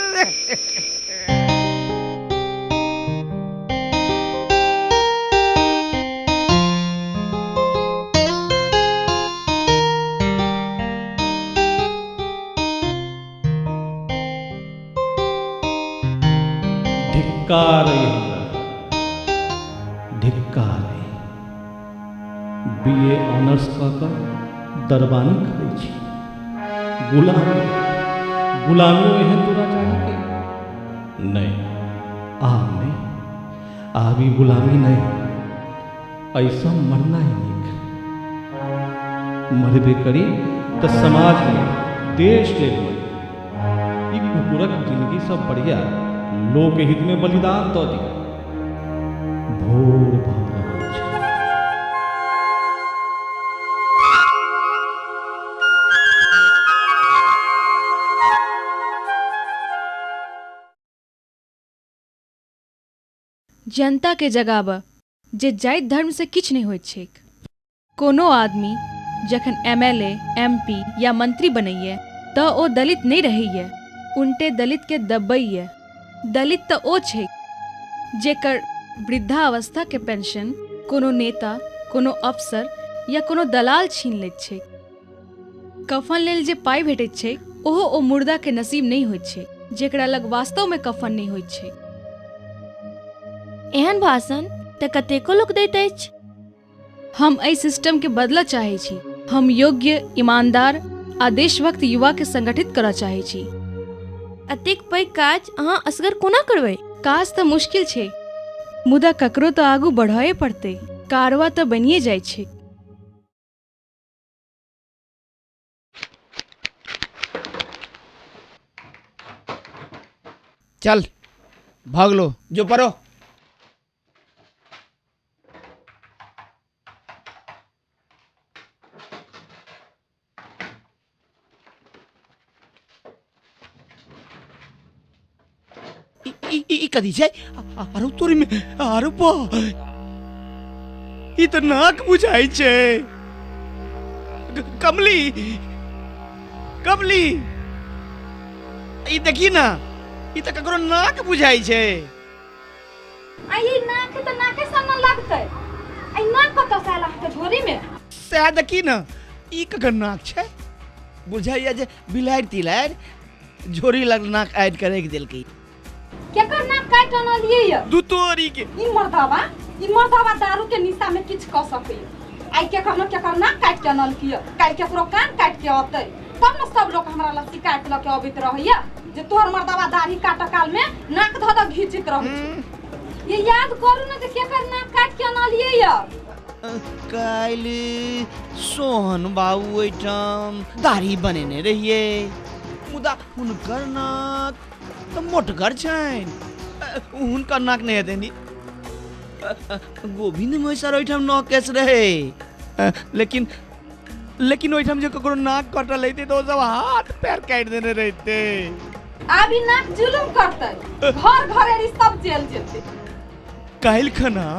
Speaker 18: धिक्कार अइ हमरा, धिक्कार अइ। बीए ऑनर्स कऽ कऽ दरबानी करै छी। गुलामी, गुलामियो एहन दुराचारी के नहि। आब नहि, आब ई गुलामी नहि, ऐसा मरना ही नीक। मरबे करी तऽ समाज लेल, देश लेल मरी। ई कुकुरक जिंदगी सब बढ़िया लोक हित में बलिदान दऽ दी। भोर भऽ रहल छै।
Speaker 7: जनता के जगाब जे जाति धर्म से किछु नहि होइत छैक। कोनो आदमी जखन एमएलए, एमपी या मंत्री बनैए तऽ ओ दलित नहि रहैए, उनटे दलित के दबैए। दलित तऽ ओ छै जेकर वृद्धावस्था के पेंशन कोनो नेता, कोनो अफसर या कोनो दलाल छीन लैत छै। कफन लेल जे पाइ भेटैत छै ओहो ओ मुर्दा के नसीब नहि होइत छै जेकरा लग वास्तव में कफन नहि होइत छै।
Speaker 10: एहन भाषण तऽ कतेको लोक दैत अछि।
Speaker 7: हम एहि सिस्टम के बदलऽ चाहै छी। हम योग्य, ईमानदार आ देशभक्त युवा के संगठित करऽ चाहै छी।
Speaker 10: अतेक पैघ काज अहाँ असगर कोना करबै?
Speaker 7: काज तऽ मुश्किल छै, मुदा ककरो तऽ आगू बढ़ए पड़तै। कारवा तऽ बनिए जाइ छै।
Speaker 15: चल भाग लो जो परो।
Speaker 3: ई कथी छै? आरो तोरी में, आरो बा, ई तऽ नाक बुझाइ छै। कमली, कमली, ई देखी ना, ई तऽ ककरो नाक बुझाइ छै।
Speaker 7: आ ई नाक त नाके सन न लगतै। आ ई नाक कतऽ से आयल अहाँके झोरी में?
Speaker 15: सएह देखी न, ई ककर नाक छै? बुझाइया जे बिलाड़ि तिलाड़ि झोरी लग नाक आड़ि के राखि देलकै।
Speaker 7: केकर नाक काटि अनलियै य?
Speaker 15: दू तोरी के।
Speaker 7: ई मर्दावा दारू के निशा में किछु कऽ सकैया। आइ केकर न केकर नाक काटि के अनलकै य, काल्हि केकरो कान काटि के अतै, तब न सब लोक हमरा लग शिकायत लऽ के अबैत रहैया जे तोहर मर्दावा दाढ़ी काटऽ काल में नाक धऽ धऽ घीचैत रहै छै। ये याद करू न जे केकर नाक काटि के अनलियै य।
Speaker 15: काल्हि सोहन बाबू ओहिठाम दाढ़ी बनेने रहियै, मुदा हुनकर नाक तऽ मोटगर छनि, हुनकर नाक नहि हेतनि। गोविंद महेश्वर ओहिठाम नौ केस रहे, लेकिन लेकिन ओहिठाम जे ककरो नाक कटल रहितै तऽ ओ सब हाथ पैर काटि देने रहितै।
Speaker 7: आब ई नाक जुलुम करतै, घर घरेरी सब जेल जेतै।
Speaker 15: काल्हि खना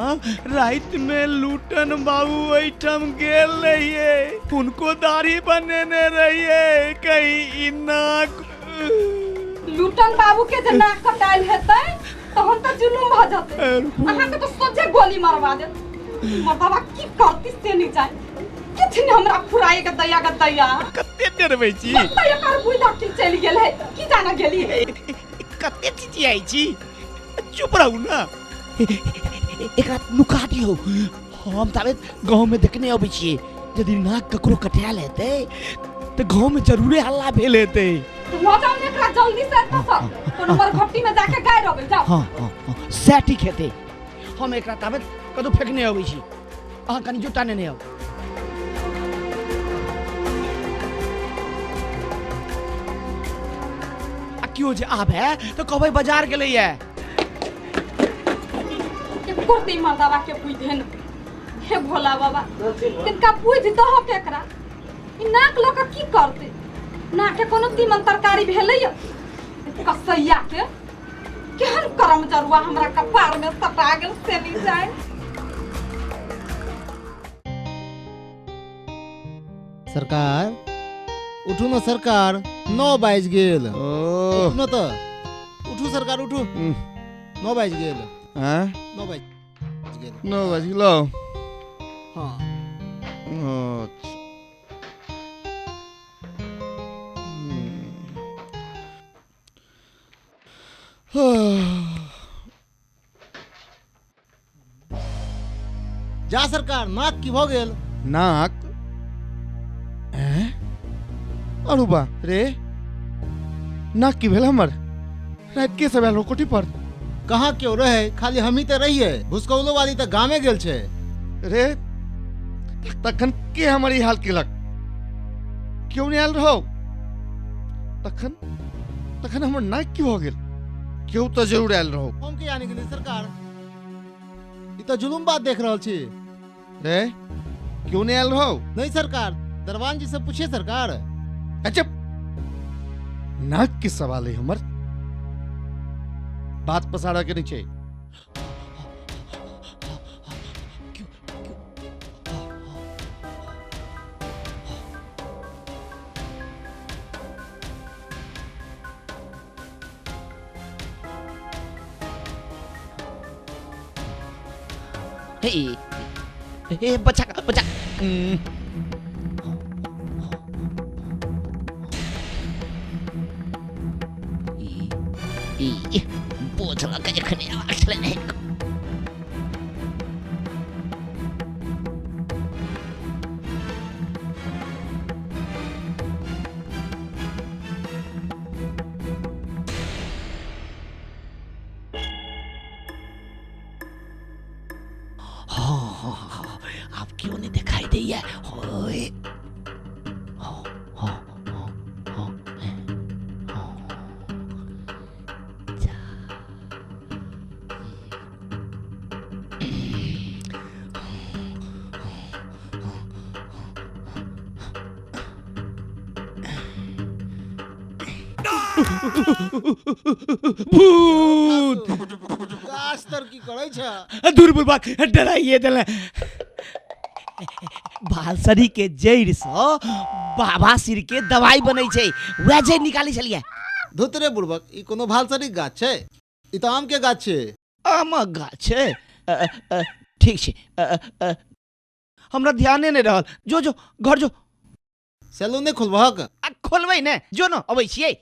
Speaker 15: राति में लूटन बाबू ओहिठाम गेल रहियै, हुनको दाढ़ी बनेने रहियै, कहीं ई नाक
Speaker 7: लूटन बाबू के जे नाक कटायल हेतै तहन तऽ जुलुम भऽ जेतै। अहाँके तऽ सोझे गोली मरवा देत। मर्दावा की करती से नहि जानि, किछु नहि हमरा फुराए के दैया के दैया।
Speaker 15: कते डरबै छी?
Speaker 7: कते एकर बुढ़ा की चलि गेल है, की जाना गेली है।
Speaker 15: कते चिचियाइ छी, चुप रहू ना। एकरा नुका दियौ, हम ताबे गाँव में देखने अबै छियै। यदि नाक ककरो कटायल हेतै तऽ गाँव में जरूरे हल्ला भेल हेतै।
Speaker 7: लऽ जाउ ने एकरा जल्दी से एतऽ सँ, कोनो मरघट्टी में जाके गाड़ि अबै जाउ।
Speaker 15: हाँ हाँ हाँ, सएह ठीक हेतै। हम एकरा ताबे कतौ फेकने अबै छी, अहाँ कनि जूता नेने आउ। आ केओ जे आबै तऽ कहबै बाजार गेलैया।
Speaker 7: कुर्ती मर्दावा के बुझे न, हे भोला बाबा तिनका बुझ दहो केकरा। ई नाक लऽ कऽ की करतै? नाक के कोनो तीमन तरकारी भेलै य? कसैया के केहन करम जरुआ हमरा कपार में सटा गेल से नहि जाय।
Speaker 5: सरकार उठू न सरकार, 9 बाजि गेल। उठू न तऽ, उठू सरकार उठू, 9 बाजि गेल। 9 बाजि गेल।
Speaker 13: 9 बाजि गेलौ?
Speaker 5: हाँ।
Speaker 13: अच्छा।
Speaker 5: जा सरकार, नाक की भऽ गेल?
Speaker 13: नाक? अरु बा रे, नाक की भेल हमर? राति के सब आयल हो कोठी पर?
Speaker 5: कहाँ क्यों रहे, खाली हम ही तऽ रहिए। भुसकौलो वाली तऽ गामे गेल छै।
Speaker 13: रे तखन के हमर ई हाल केलक? क्यों नहीं आयल रहो? तखन तखन हमर नाक की भऽ गेल? क्यों तऽ जरूर आयल रहो।
Speaker 5: हम के जाने गेली सरकार, ई तऽ जुलुम बात देख रहल छी।
Speaker 13: रे क्यों नहीं आयल रहो?
Speaker 5: नहीं सरकार, दरवान जी से पूछिए सरकार।
Speaker 13: अच्छा, नाक के सवाल है हमर, बात पसारा के नीचे।
Speaker 15: हे बचा बचा।
Speaker 19: बोझ लऽ के जखन अयबाक छलै ने।
Speaker 15: हाँ, आप क्यों नहीं दिखाई दैया? ओए हाँ हाँ हाँ हाँ भूत
Speaker 5: गाछ तर की करै छ?
Speaker 15: दूर बुढ़बा डराइए देले। बालसरी के जड़ि सँ बाबा सिर के दवाई बनै छै, वएह जड़ि निकालै छलियै।
Speaker 5: धुतरे बुड़बक, ई कोनो भालसरी गाछ छै? ई तऽ आम के गाछ छै।
Speaker 15: आमक गाछ छै। ठीक छै, हमरा ध्याने नहि रहल। जो जो घर जो।
Speaker 5: सैलून नहि खोलबहक?
Speaker 15: आ खोलबै ने, जो न अबै छियै।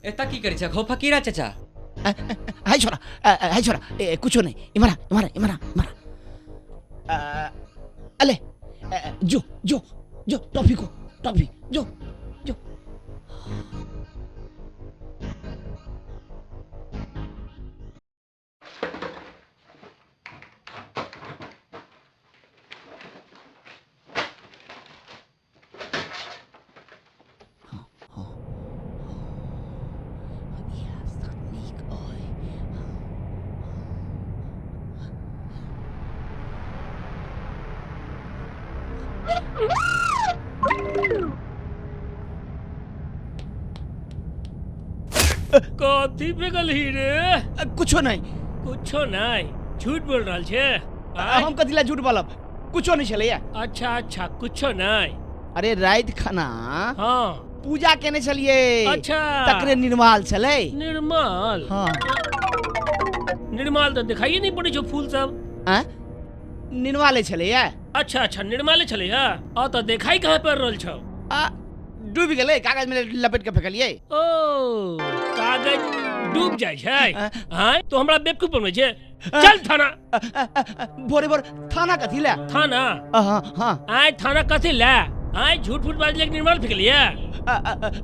Speaker 17: एता की करै छह हो फकीरा चाचा?
Speaker 15: हाय छोरा, हाय छोरा, कुछो नहीं, इमरा इमरा इमरा इमरा। अले जो जो जो टॉफी को टॉफी जो जो।
Speaker 16: कथी पे गलही रे?
Speaker 15: कुछो नहीं।
Speaker 16: कुछो नहीं? झूठ बोल रहल छे?
Speaker 15: हम कथी ला झूठ बोलब, कुछो नहीं छलैया।
Speaker 16: अच्छा अच्छा, कुछो नहीं।
Speaker 15: अरे रात खाना
Speaker 16: हाँ
Speaker 15: पूजा केने छलिए।
Speaker 16: अच्छा,
Speaker 15: तकरे निर्माल छलै।
Speaker 16: निर्माल?
Speaker 15: हाँ।
Speaker 16: निर्माल तो दिखाइए नहीं पड़े जो फूल सब।
Speaker 15: निर्माले छलैया।
Speaker 16: अच्छा अच्छा, निर्माले छलैया। आ तो देखाई कहाँ पर रहल छौ?
Speaker 15: आ डूबि गेलै, कागज में लपेट के फेकलिए।
Speaker 16: ओ कागज डूब जाय छै? हां तो हमरा बेवकूफ बनबै छै। चल थाना।
Speaker 15: भोरे भोर थाना कथी ले?
Speaker 16: थाना?
Speaker 15: हां हां।
Speaker 16: आय थाना कथी ले? आय झूठ फूट बाजले के निर्माल फेकलिए।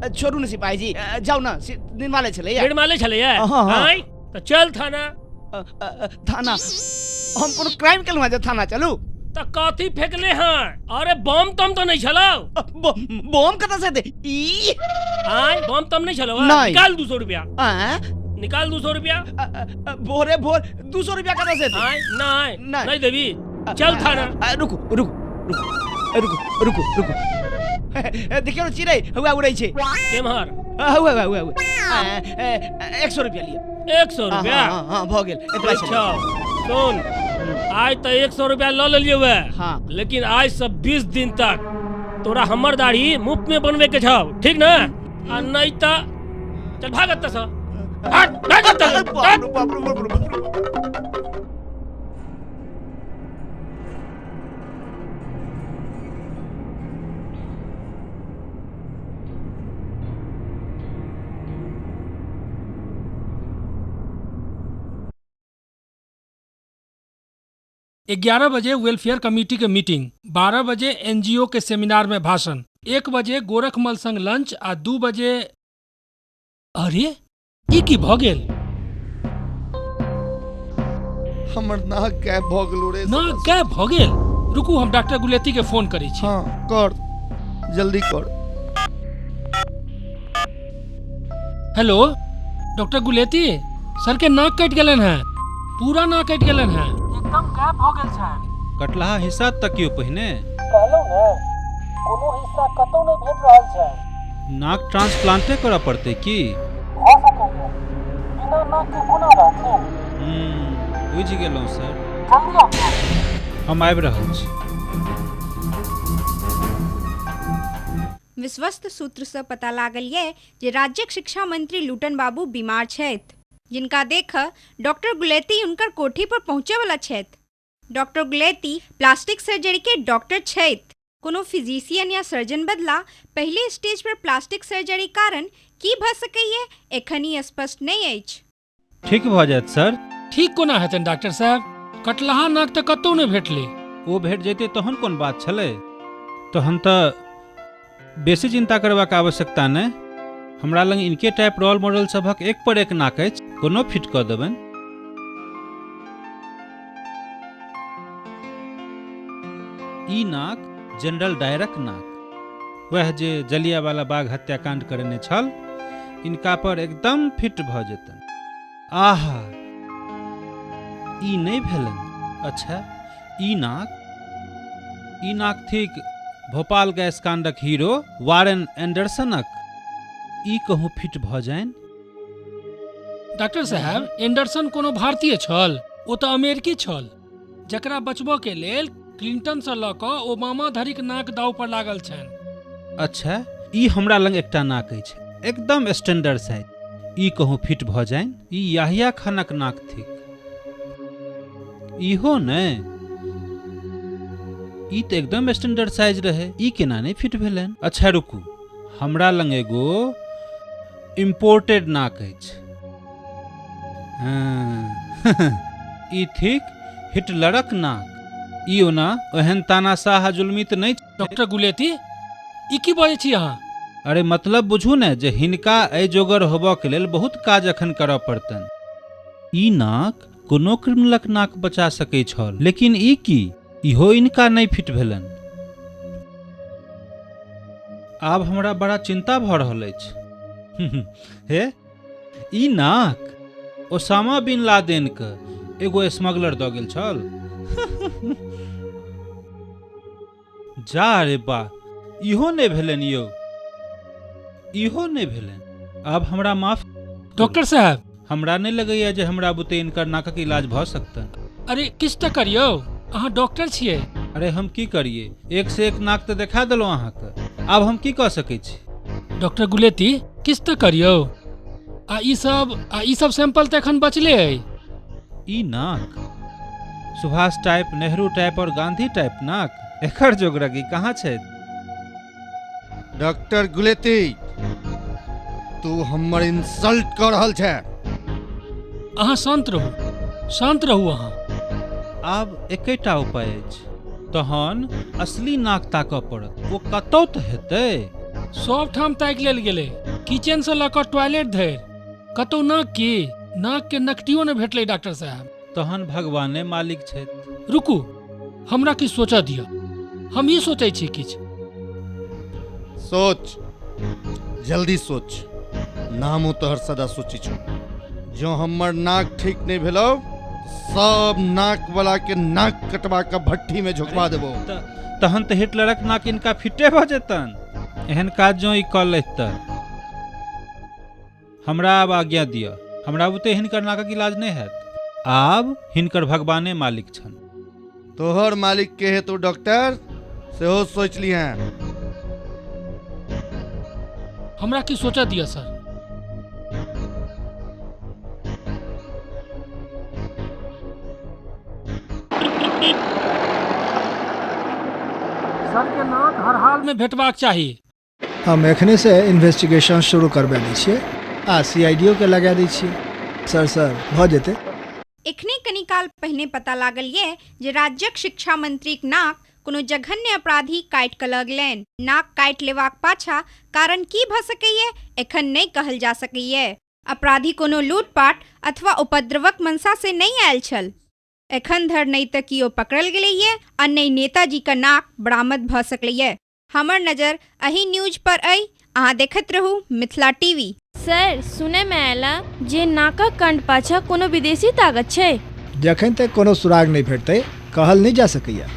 Speaker 15: छोड़ू न सिपाही जी, जाउ न, निर्माले छलैया।
Speaker 16: निर्माले छलैया? आय तो चल थाना।
Speaker 15: थाना? हम कोनो क्राइम केलहुँ जे थाना चलू?
Speaker 16: त कथी फेकले हैं? अरे बम तम तो नहीं छलौ।
Speaker 15: बम कतऽ से दे? ई
Speaker 16: आय बम तम नहीं छलौ। निकाल 200 रुपया। निकाल 200 रुपया।
Speaker 15: भोरे भोर 200 रुपया कतऽ से दे?
Speaker 16: आय नहीं नहीं देबी, चल थाना।
Speaker 15: रुकू रुकू रुकू रुकू रुकू, देखियौ चिड़ै हुआ उड़ै छै।
Speaker 16: केम्हर?
Speaker 15: हुआ हुआ हुआ। 100 रुपया लिअ।
Speaker 16: 100 रुपया?
Speaker 15: हां हां भऽ गेल एतबा।
Speaker 16: अच्छा सुन, आज तो 100 रुपया ल लेलिए वे। हाँ। लेकिन आज से 20 दिन तक तोरा हमर दाढ़ी मुफ्त में बनवे के छौ, ठीक ना? आ नहीं तो चल भाग एतऽ से। भाग भाग एतऽ से। 11 बजे वेलफेयर कमेटी के मीटिंग, 12 बजे एनजीओ के सेमिनार में भाषण, 1 बजे गोरखमल संग लंच आ 2 बजे। अरे ई की भ गेल?
Speaker 13: हमर नाक गायब भ गेल रे।
Speaker 16: नाक गायब भ गेल? रुकू हम डॉक्टर गुलेती के फोन करै छी।
Speaker 13: हां कर, जल्दी कर।
Speaker 16: हेलो डॉक्टर गुलेती सर के नाक कटि गेलन है, पूरा नाक कटि गेलन है, एकदम गायब भ गेल छै।
Speaker 6: कटलाहा हिस्सा तकियो पहिने।
Speaker 16: कहलौ ने कोनो हिस्सा कतौ नहि भेट रहल छै।
Speaker 6: नाक ट्रांसप्लांटे करऽ पड़तै की?
Speaker 16: भ सकैए, बिना नाक के कोना रहथिन।
Speaker 6: बुझि गेलहुँ सर,
Speaker 16: जल्दी आबू।
Speaker 6: हम आबि रहल छी।
Speaker 1: विश्वस्त सूत्र से पता लागल ये जे राज्यक शिक्षा मंत्री लूटन बाबू बीमार छथि, जिनका देख डॉक्टर गुलेती उनकर कोठी पर पहुँचे वाला छथि। डॉक्टर गुलेती प्लास्टिक सर्जरी के डॉक्टर छथि। कोनो फिजिशियन या सर्जन बदला पहले स्टेज पर प्लास्टिक सर्जरी कारण की भ सकैए एखन ई स्पष्ट नहीं अछि।
Speaker 6: ठीक भ जायत सर।
Speaker 16: ठीक कोना हेतनि डॉक्टर साहब? कटलाहा नाक तऽ कतौ नहि भेटलै।
Speaker 6: ओ भेट जैतै तहन कोन बात छलै? तहन तऽ बेसी चिंता करबाक आवश्यकता नहि। हमरा लग इनके टाइप रोल मॉडल सभक एक पर एक नाक अछि, कोनो फिट कऽ देबनि। ई ई नाक जनरल डायरक नाक, वएह जे जलियावाला बाग हत्याकांड करेने छल, इनका पर एकदम फिट भऽ जेतनि। आहा, ई नहि भेलनि। अच्छा, ई नाक, ई नाक थिक भोपाल गैस कांडक हीरो वारेन एंडरसनक। ई कहूँ फिट भऽ जाइन।
Speaker 16: डॉक्टर साहब, एंडरसन कोनो भारतीय छल? ओ तऽ अमेरिकी छल, जकरा बचबऽ के लेल क्लिंटन सँ लऽ कऽ ओबामा धरिक नाक दाव पर लागल छनि।
Speaker 6: अच्छा, ई हमरा लग एकटा नाक अछि, एकदम स्टैंडर्ड साइज। ई कहूँ फिट भऽ जाइन। ई याहिया खानक नाक थिक। इहो नहि, ई तऽ एकदम स्टैंडर्ड साइज रहै, ई केना नहि फिट भेलनि? अच्छा रुकू, हमरा लग एगो इम्पोर्टेड नाक अछि। हँ, ई थिक हिटलरक नाक। ई ओना ओहन तानाशाह आ जुल्मी तऽ नहि।
Speaker 16: डॉक्टर गुलेती, ई की बजै छी अहाँ?
Speaker 6: अरे मतलब बुझू ने जे हिनका एहि जोगर होबऽ के लेल बहुत काज एखन करऽ पड़तनि। ई नाक कोनो क्रिमिनलक नाक बचा सकै छल, लेकिन ई की, इहो इनका नहि फिट भेलनि। आब हमरा बड़ा चिंता भऽ रहल अछि। हे, ई नाक ओसामा बिन लादेन के एगो स्मगलर दऽ गेल छल। जा रे बा, इहो नहि भेलनि यौ, इहो नहि भेलनि। आब हमरा माफ
Speaker 16: डॉक्टर साहब,
Speaker 6: हमरा नहि लगैया जे हमरा बुते इनकर नाकक इलाज भऽ सकतनि।
Speaker 16: अरे किछु तऽ करियौ, अहाँ डॉक्टर छियै।
Speaker 6: अरे हम की करियै, एक से एक नाक तऽ देखा देलहुँ अहाँके, आब हम की कऽ सकै छी?
Speaker 16: डॉक्टर गुलेती, किछु तऽ करियौ। आ ई सब सैंपल तऽ एखन बचले अइ।
Speaker 6: ई नाक सुभाष टाइप, नेहरू टाइप और गांधी टाइप नाक, एकर जोगरगी कहाँ छै?
Speaker 13: डॉक्टर गुलेती, तू हमर इंसल्ट कऽ रहल छै।
Speaker 16: अहाँ शांत रहू, शांत रहू अहाँ।
Speaker 6: आब एकेटा उपाय अछि, तहन असली नाक ताकऽ पड़त। ओ कतौ तऽ हेतै।
Speaker 16: सब ठाम ताकि लेल गेलै, किचन से लऽ कऽ टॉयलेट धरि, कतौ नाक की, नाक के नकटियो नहि भेटलै डॉक्टर साहब।
Speaker 6: तहन भगवाने मालिक छथि।
Speaker 16: रुकू, हमरा किछु सोचऽ दिअ, हम ई सोचै छी किछु।
Speaker 13: सोच, जल्दी सोच। नामो तोहर सदा सोची छौ। जो हमर नाक ठीक नहीं भेलौ, सब नाक वाला के नाक कटवा के भट्ठी में झोंकवा देबो।
Speaker 6: तहन तऽ हिटलरक नाक इनका फिटे भऽ जेतन। एहन काज जो ई कऽ लैत तऽ। हमरा आब आज्ञा दिअ, हमरा बुते हिनकर नाकक इलाज नहि हैत। आब हिनकर भगवाने मालिक छन।
Speaker 13: तोहर मालिक के हेतु डॉक्टर सेहो सोच लिहें।
Speaker 16: हमरा की सोचऽ दिअ सर। सर के नाक हर हाल में भेटबाक चाही।
Speaker 4: हम एखने से इन्वेस्टिगेशन शुरू करबा दै छियै आ सीआईडीओ के लगा दै छियै। सर सर भऽ जेतै।
Speaker 1: एखने कनी काल पहिने पता लागल ये जे राज्यक शिक्षा मंत्रीक नाक कोनो जघन्य अपराधी काटि कऽ लऽ गेलनि। नाक काटि लेबाक पाछा कारण की भऽ सकैए एखन नहि कहल जा सकैए। अपराधी कोनो लूटपाट अथवा उपद्रवक मंशा से नहि आयल छल। एखन धरि नहि तऽ कियो पकड़ल गेलैए आ नहि नेताजीक नाक बरामद भऽ सकलैए। हमर नजर एहि न्यूज पर अइ, अहाँ देखैत रहू मिथिला टीवी।
Speaker 10: सर, सुनय मे आयला जे नाकक कंड पाछा कोनो विदेशी ताकत छै।
Speaker 4: जखन तक कोनो सुराग नहि भेटतै कहल नहि जा सकैया।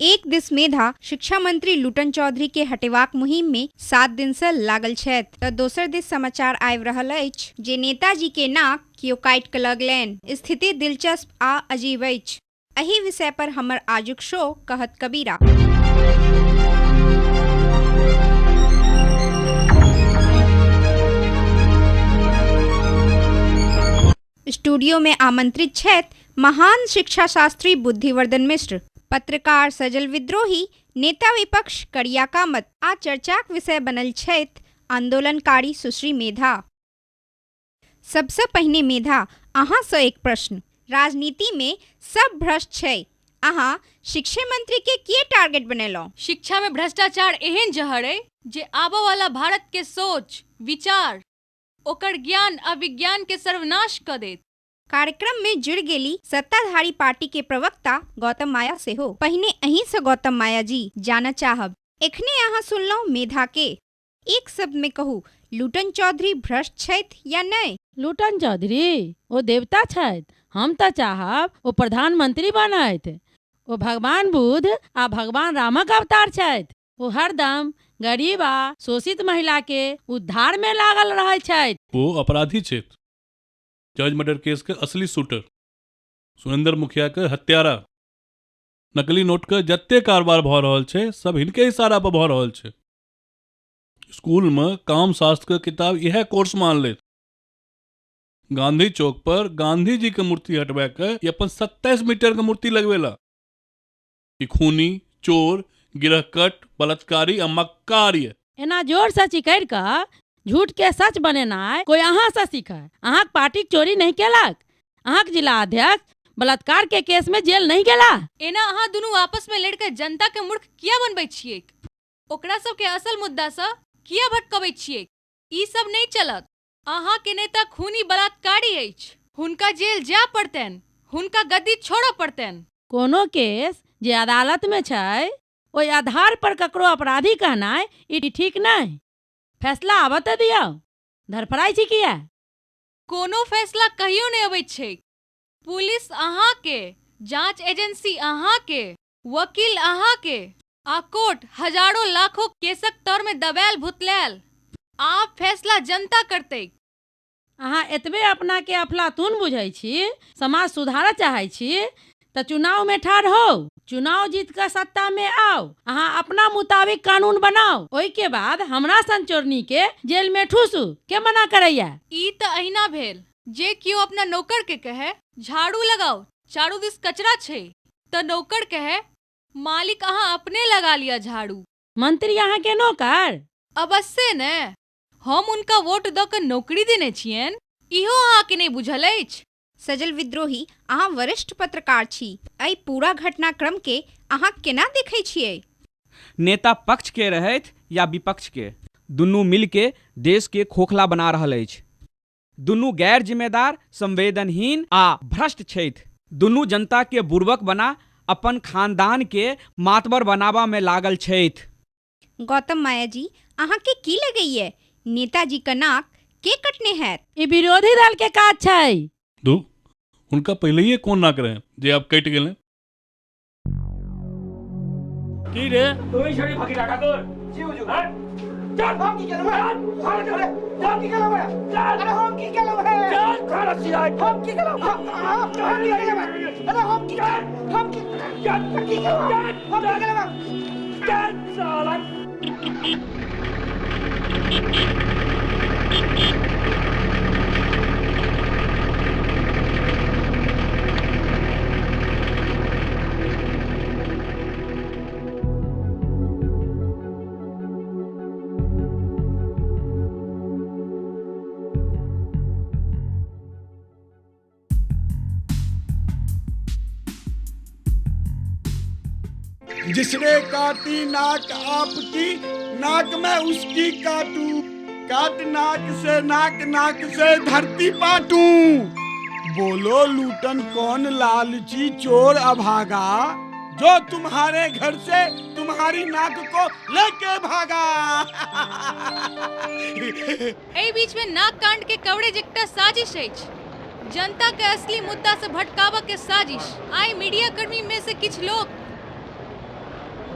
Speaker 1: एक दिस मेधा शिक्षा मंत्री लूटन चौधरी के हटेबाक मुहिम में 7 दिन से लागल छथि तऽ दोसर दिस समाचार आबि रहल अछि जे नेताजी के नाक कियो काटि कऽ लऽ गेलनि। स्थिति दिलचस्प आ अजीब अछि। एहि विषय पर हमर आजुक शो कहत कबीरा। स्टूडियो में आमंत्रित छथि महान शिक्षा शास्त्री बुद्धिवर्धन मिश्र, पत्रकार सजल विद्रोही, नेता विपक्ष करिया कामत आ चर्चाक विषय बनल छथि आंदोलनकारी सुश्री मेधा। सबसे पहिने मेधा, अहाँ से एक प्रश्न। राजनीति में सब भ्रष्ट छै, अहाँ शिक्षा मंत्री के किए टारगेट बनेलहुँ?
Speaker 7: शिक्षा में भ्रष्टाचार एहन जहर अइ जे आबऽ वाला भारत के सोच, विचार, ओकर ज्ञान आ विज्ञान के सर्वनाश कऽ देत।
Speaker 1: कार्यक्रम में जुड़ गेली सत्ताधारी पार्टी के प्रवक्ता गौतम माया सेहो। पहिने अहीं से गौतम माया जी जानऽ चाहब, एखने अहाँ सुनलहुँ मेधा के, एक शब्द में कहू लूटन चौधरी भ्रष्ट छथि या नहि?
Speaker 8: लूटन चौधरी ओ देवता छथि, हम तऽ चाहब ओ प्रधानमंत्री बनथि। ओ भगवान बुद्ध आ भगवान रामक अवतार छथि। ओ हरदम गरीब आ शोषित महिला के उद्धार में लागल रहै छथि।
Speaker 11: ओ अपराधी छथि, जज मर्डर केस के असली शूटर, सुरेंद्र मुखिया के हत्यारा, नकली नोट के जते कारोबार भऽ रहल छै सब हिनके इशारा पर भऽ रहल छै। स्कूल में काम शास्त्र के किताब इएह कोर्स मान लेत। गांधी चौक पर गांधी जी के मूर्ति हटवा के ई अपन 27 मीटर के मूर्ति लगवेला। ई खूनी, चोर, गिरहकट, बलात्कारी आ मक्कार ये।
Speaker 8: एना जोर से चिकरि कऽ झूठ के सच बनेनाइ कोई अहाँ से सीखै। अहाँक पार्टीक चोरी नहीं केलक, अहाँक जिला अध्यक्ष बलात्कार के केस में जेल नहीं गेला।
Speaker 7: एना अहाँ दुनू आपस में लड़ि कऽ जनता के मूर्ख किया बनबै छियैक? ओकरा सबके असल मुद्दा सँ किया भटकबै छियैक? ई सब नहि चलत। अहाँ के नेता खूनी बलात्कारी अछि, हुनका जेल जाय पड़तनि, हुनका गद्दी छोड़ऽ पड़तनि।
Speaker 8: कोनो केस जे अदालत में छै ओहि आधार पर ककरो अपराधी कहनाइ ई ठीक नहि। फैसला आबऽ तऽ दियौ, धरफड़ाइ छी किया?
Speaker 7: कोनो फैसला कहियो नहि अबैत छैक। पुलिस अहाँ के, जांच एजेंसी अहाँ के, वकील अहाँ के आ कोर्ट हजारों लाखों केसक तर में दबायल भुतलायल। आब फैसला जनता करतैक।
Speaker 8: अहाँ एतबे अपना के अफलातून बुझै छी, समाज सुधारऽ चाहै छी तऽ चुनाव में ठाढ़ होउ, चुनाव जीत कऽ सत्ता में आउ, अहाँ अपना मुताबिक कानून बनाउ, ओहि के बाद हमरा सन चोरनी के जेल में ठूसू, के मना करैया?
Speaker 7: ई तऽ अहिना भेल जे केओ अपना नौकर के कहे झाड़ू लगाउ, चारू दिस कचरा छै, तऽ नौकर कहे मालिक अहाँ अपने लगा लिअ झाड़ू।
Speaker 8: मंत्री अहाँ के नौकर?
Speaker 7: अवश्य ने, हम उनका वोट दऽ कऽ नौकरी देने छियनि, इहो अहाँ के नहि बुझल अछि?
Speaker 1: सजल विद्रोही, अहाँ वरिष्ठ पत्रकार छी, एहि पूरा घटनाक्रम के अहाँ केना देखै छियै?
Speaker 23: नेता पक्ष के रहथि या विपक्ष के, दुनू मिलके देश के खोखला बना रहल अछि। दुनू गैर जिम्मेदार, संवेदनहीन आ भ्रष्ट छथि। दुनू जनता के बुड़बक बना अपन खानदान के मातबर बनाबा में लागल छथि।
Speaker 1: गौतम माया जी, अहाँ के की लगैया नेताजी के नाक के कटने हैत?
Speaker 8: ई विरोधी दल के काज छै।
Speaker 11: दू हुनका पहले कोन नाक रहे जे आब कटि गेलै?
Speaker 16: की रे तू ही छड़ी फकीरा ठाकुर जी हुजूर। चल हम की केलौ है? हम की केलौ है? अरे हम की केलौ है? चल खाना सिराय हम की केलौ? हम की केलौ है? अरे हम की हम की चल की केलौ? हम की केलौ? चल साला।
Speaker 3: जिसने काटी नाक आपकी, नाक मैं उसकी काटू, काट नाक से नाक, नाक से धरती पाटू। बोलो लूटन कौन लालची चोर अभागा, जो तुम्हारे घर से तुम्हारी नाक को लेके भागा।
Speaker 7: एहि बीच में नाक कांड के कवरेज एकटा साजिश अछि, जनता के असली मुद्दा से भटकाबऽ के साजिश। आइ मीडिया कर्मी में से किछु लोग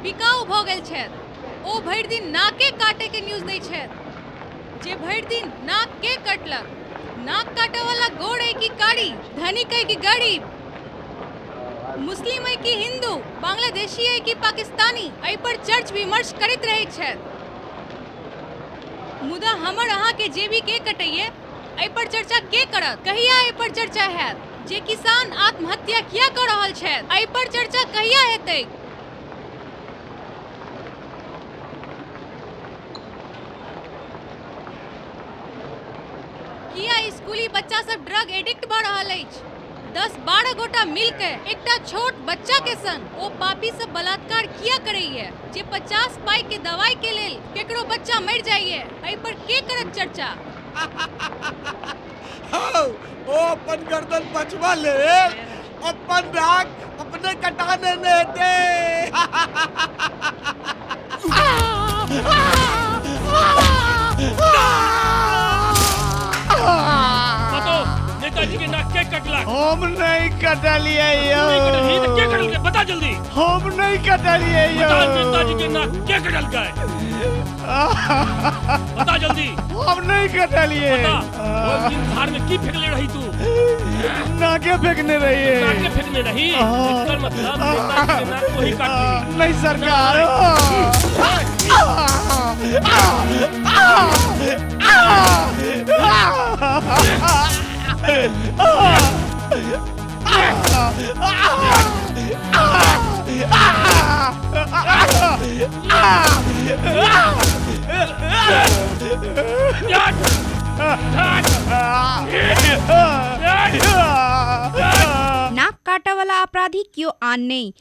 Speaker 7: बिकाऊ भऽ गेल छथि। ओ भरि दिन नाके काटे के न्यूज दै छथि। जे भरि दिन नाक के कटलक, नाक काटे वाला गोर है कि कारी, धनिक है कि गरीब, मुस्लिम है कि हिंदू, बांग्लादेशी है कि पाकिस्तानी, एहि पर चर्च विमर्श करैत रहै छथि। मुदा हमर अहाँ के जेबी के कटैये, एहि पर चर्चा के करत? कहिया एहि पर चर्चा हैत? जे किसान आत्महत्या किया कऽ रहल छथि, एहि पर चर्चा कहिया हेतै? किया स्कूली बच्चा सब ड्रग एडिक्ट भऽ रहल अछि? 10-12 गोटा मिल के एकटा छोट बच्चा के संग ओ पापी सब बलात्कार किया करैये जे 50 पाई के दवाई के लेल केकरो बच्चा मर जाइए, एहि पर के करत चर्चा?
Speaker 3: हौ, ओ अपन गर्दन बचवा ले अपन नाक अपने कटा लेने हेतै।
Speaker 16: बताओ नेताजी के नाक के कटलक?
Speaker 9: हम नहीं कटलिए यौ।
Speaker 16: नहीं कटलही त के कटलकै बता जल्दी।
Speaker 9: हम नहीं कटलिए यौ।
Speaker 16: बता नेताजी के नाक के कटलकै बता जल्दी।
Speaker 9: हम नहीं कटलिए।
Speaker 16: बता ओहि दिन धार में की फेंकले रही तू?
Speaker 9: नाके फेंकने रहिए।
Speaker 16: नाके फेंकने रही, एकर मतलब नेताजी के नाक वही काटली।
Speaker 9: नहीं सरकार।
Speaker 1: नाक काटा वाला अपराधी क्यों आन नहीं,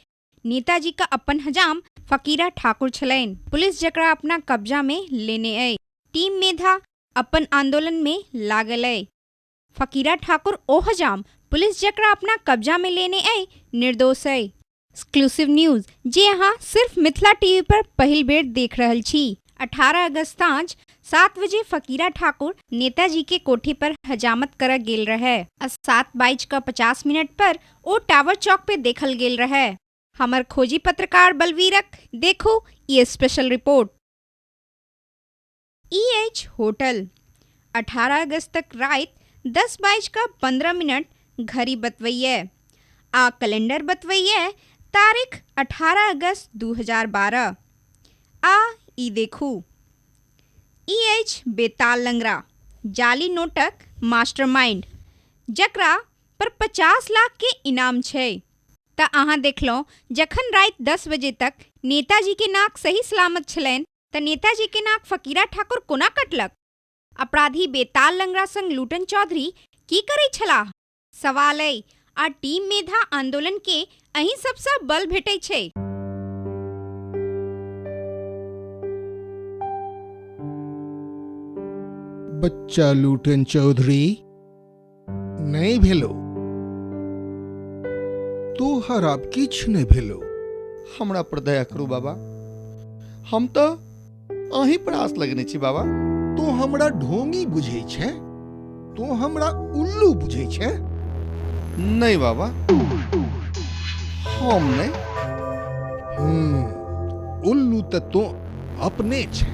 Speaker 1: नेताजी का अपन हजाम फकीरा ठाकुर छलनि। पुलिस जकरा अपना कब्जा में लेने अइ। टीम मेधा अपन आंदोलन में लागल अइ। फकीरा ठाकुर ओ हजाम पुलिस जकरा अपना कब्जा में लेने अइ निर्दोष अइ। एक्सक्लूसिव न्यूज जे अहाँ सिर्फ मिथिला टीवी पर पहिल बेर देख रहल छी। 18 अगस्त साँझ 7 बजे फकीरा ठाकुर नेताजी के कोठी पर हजामत कर गेल रहे आ 7:50 पर ओ टावर चौक पे देखल गेल रहे। हमर खोजी पत्रकार बलवीरक देखू ये स्पेशल रिपोर्ट। EH होटल 18 अगस्त तक रात 10:15 घड़ी बतवैये आ कैलेंडर बतवैये तारीख 18 अगस्त 2012। आ ई देखू EH बेताल लंगरा जाली नोटक मास्टरमाइंड जकरा पर 50 लाख के इनाम छै। त अहाँ देखलहुँ जखन राति 10 बजे तक नेताजी के नाक सही सलामत छलनि त नेताजी के नाक फकीरा ठाकुर कोना कटलक? अपराधी बेताल लंगरा संग लूटन चौधरी की करै छलाह? सवाल अइ आ टीम मेधा आंदोलन के अहीं सबसँ बल भेटै छै।
Speaker 12: बच्चा लूटन चौधरी नहीं भेलो, तोहर आब किछु नहीं भेलो।
Speaker 13: हमरा पर दया करू बाबा, हम तो अहीं पर आस लगने छी बाबा।
Speaker 12: तू हमरा ढोंगी बुझै छै, तू हमरा उल्लू बुझै छै?
Speaker 13: नहीं बाबा, हम नहीं।
Speaker 12: उल्लू तो तू अपने छै।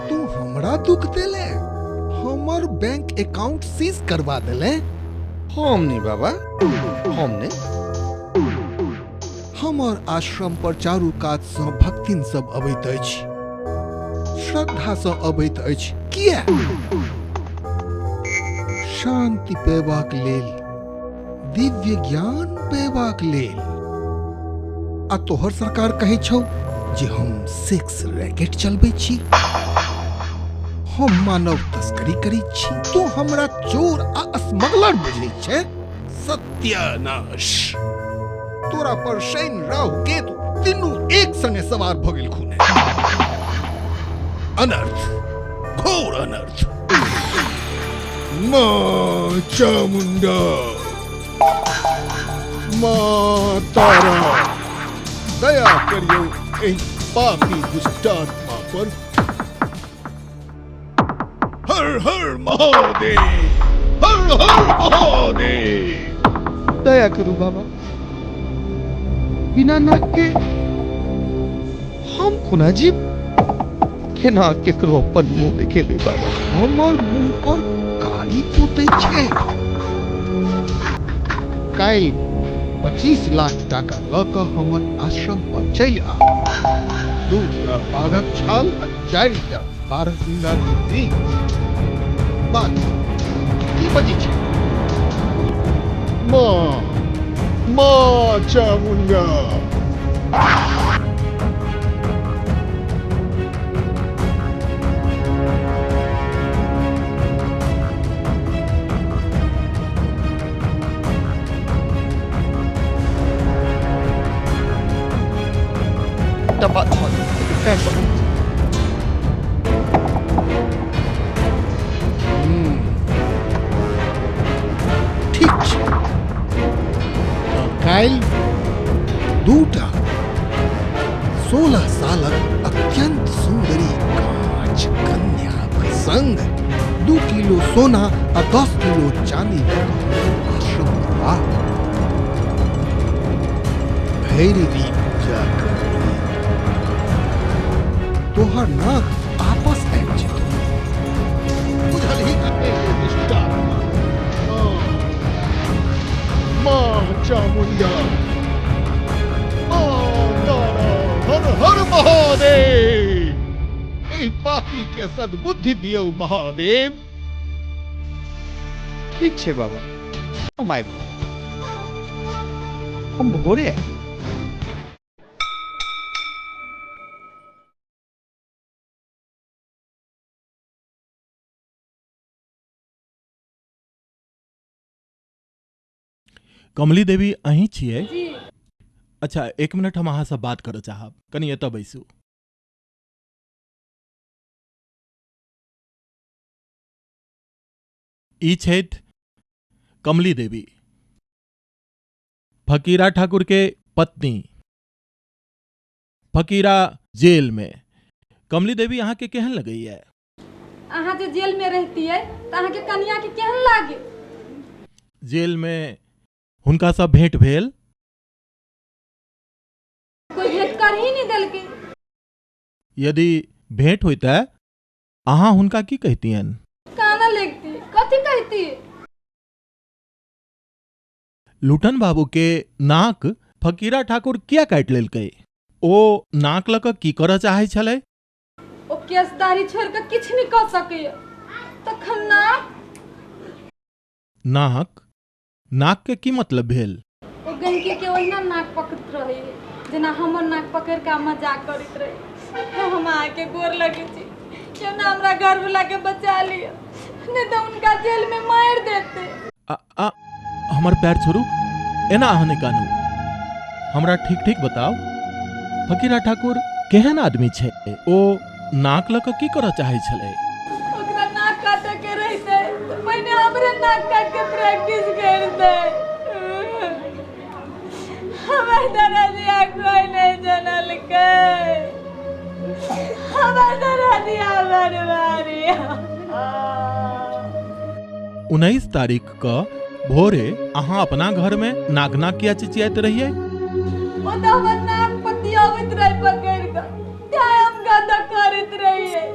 Speaker 12: तू हमरा दुख देले, हमर बैंक अकाउंट सीज करवा देले।
Speaker 13: हम नहीं बाबा, हम नहीं।
Speaker 12: हमर आश्रम पर चारू कात सँ भक्तिन सब अबैत अछि, श्रद्धा सँ अबैत अछि। किया? शांति पेबाक लेल, दिव्य ज्ञान पेबाक लेल। आ तोहर सरकार कहै छौ जे हम सेक्स रैकेट चलबै छी, हम मानव तस्करी करै छी। तू हमरा चोर आ स्मगलर बुझै छै? सत्यानाश, तोरा पर शनि राहु केतु तीनू एक संगे सवार भ गेल खूने। अनर्थ, घोर अनर्थ। माँ चामुंडा, माँ तारा, दया करियो एहि पापी दुष्टात्मा पर। हर हर महादेव, हर हर महादेव।
Speaker 13: दया करू बाबा, बिना नाक के हम कोना जीव? केना केकरो अपन मुंह देखेबै बाबा?
Speaker 12: हमर मुंह पर कारी पोतै छै। काल्हि 25 लाख टाका लऽ कऽ हमर आश्रम पर चलि आ। 2 टा बाघक छाल आ 4 टा बारहसिंगा के। बात की बजै छै? माँ, माँ चामुंडा। संग 2 किलो सोना आ 10 किलो चांदी लऽ कऽ आश्रम पर आ। भरि दिन पूजा करबही, तोहर नाक आपस आबि जेतौ।
Speaker 14: बुझलही? माँ चामुंडा, माँ तारा, हर हर महादेव। एहि पापी के सद्बुद्धि दियौ महादेव।
Speaker 23: ठीक छै बाबा, हम आबि, हम भोरे आयब।
Speaker 18: कमली देवी अहीं छियै?
Speaker 7: जी।
Speaker 18: अच्छा 1 मिनट हम अहाँसँ बात करऽ चाहब, कनि एतऽ बैसू। ई छथि कमली देवी, फकीरा ठाकुर के पत्नी। फकीरा जेल में। कमली देवी अहाँके केहन लगैया?
Speaker 7: अहाँ जे जेल में रहतियै तऽ अहाँके कनिया के केहन लागे?
Speaker 18: जेल में हुनका सब भेंट भेल?
Speaker 7: कोई भेंट कर ही नहीं देलकै।
Speaker 18: यदि भेंट होइतै अहाँ हुनका की कहितियन?
Speaker 7: काना लगती, कथी कहती?
Speaker 18: लूटन बाबू के नाक फकीरा ठाकुर किया काटि लेलकै? ओ नाक लऽ कऽ की करऽ चाहै छलै?
Speaker 7: ओ केस दाढ़ी छोड़ि कऽ किछु नहि कऽ सकैया, तखन नाक?
Speaker 18: नाक? नाक के की मतलब भेल?
Speaker 7: ओ गंकी के ओहिना नाक पकड़ैत रहे जेना हमर नाक पकड़ि कऽ मजाक करैत रहे। हम अहाँके गोर लगै छी, क्यों ना हमरा घर वाला के बचा लिअ, नहीं तो उनका जेल में मारि देते।
Speaker 18: आ, आ, हमर पैर छोड़ू, एना अहाँ नहि कानू। हमरा ठीक ठीक बताउ, फकीरा ठाकुर केहन आदमी छै? ओ नाक लऽ कऽ की करऽ चाहै छलै?
Speaker 7: ओकरा नाक काटऽ के रहितै तऽ पहिने हमरे नाक काटि के प्रैक्टिस करतै। हमर दरदिया कोई नहीं जनलकै, हमर दरदिया बरबारी।
Speaker 18: 19 तारीख क भोरे अहाँ अपना घर में नाक नाक किया चिचियाइत रहियै?
Speaker 7: ओ तऽ हमर नाक पतियाबैत रहे पकड़ि कऽ, तें हम गदा करैत रहियै।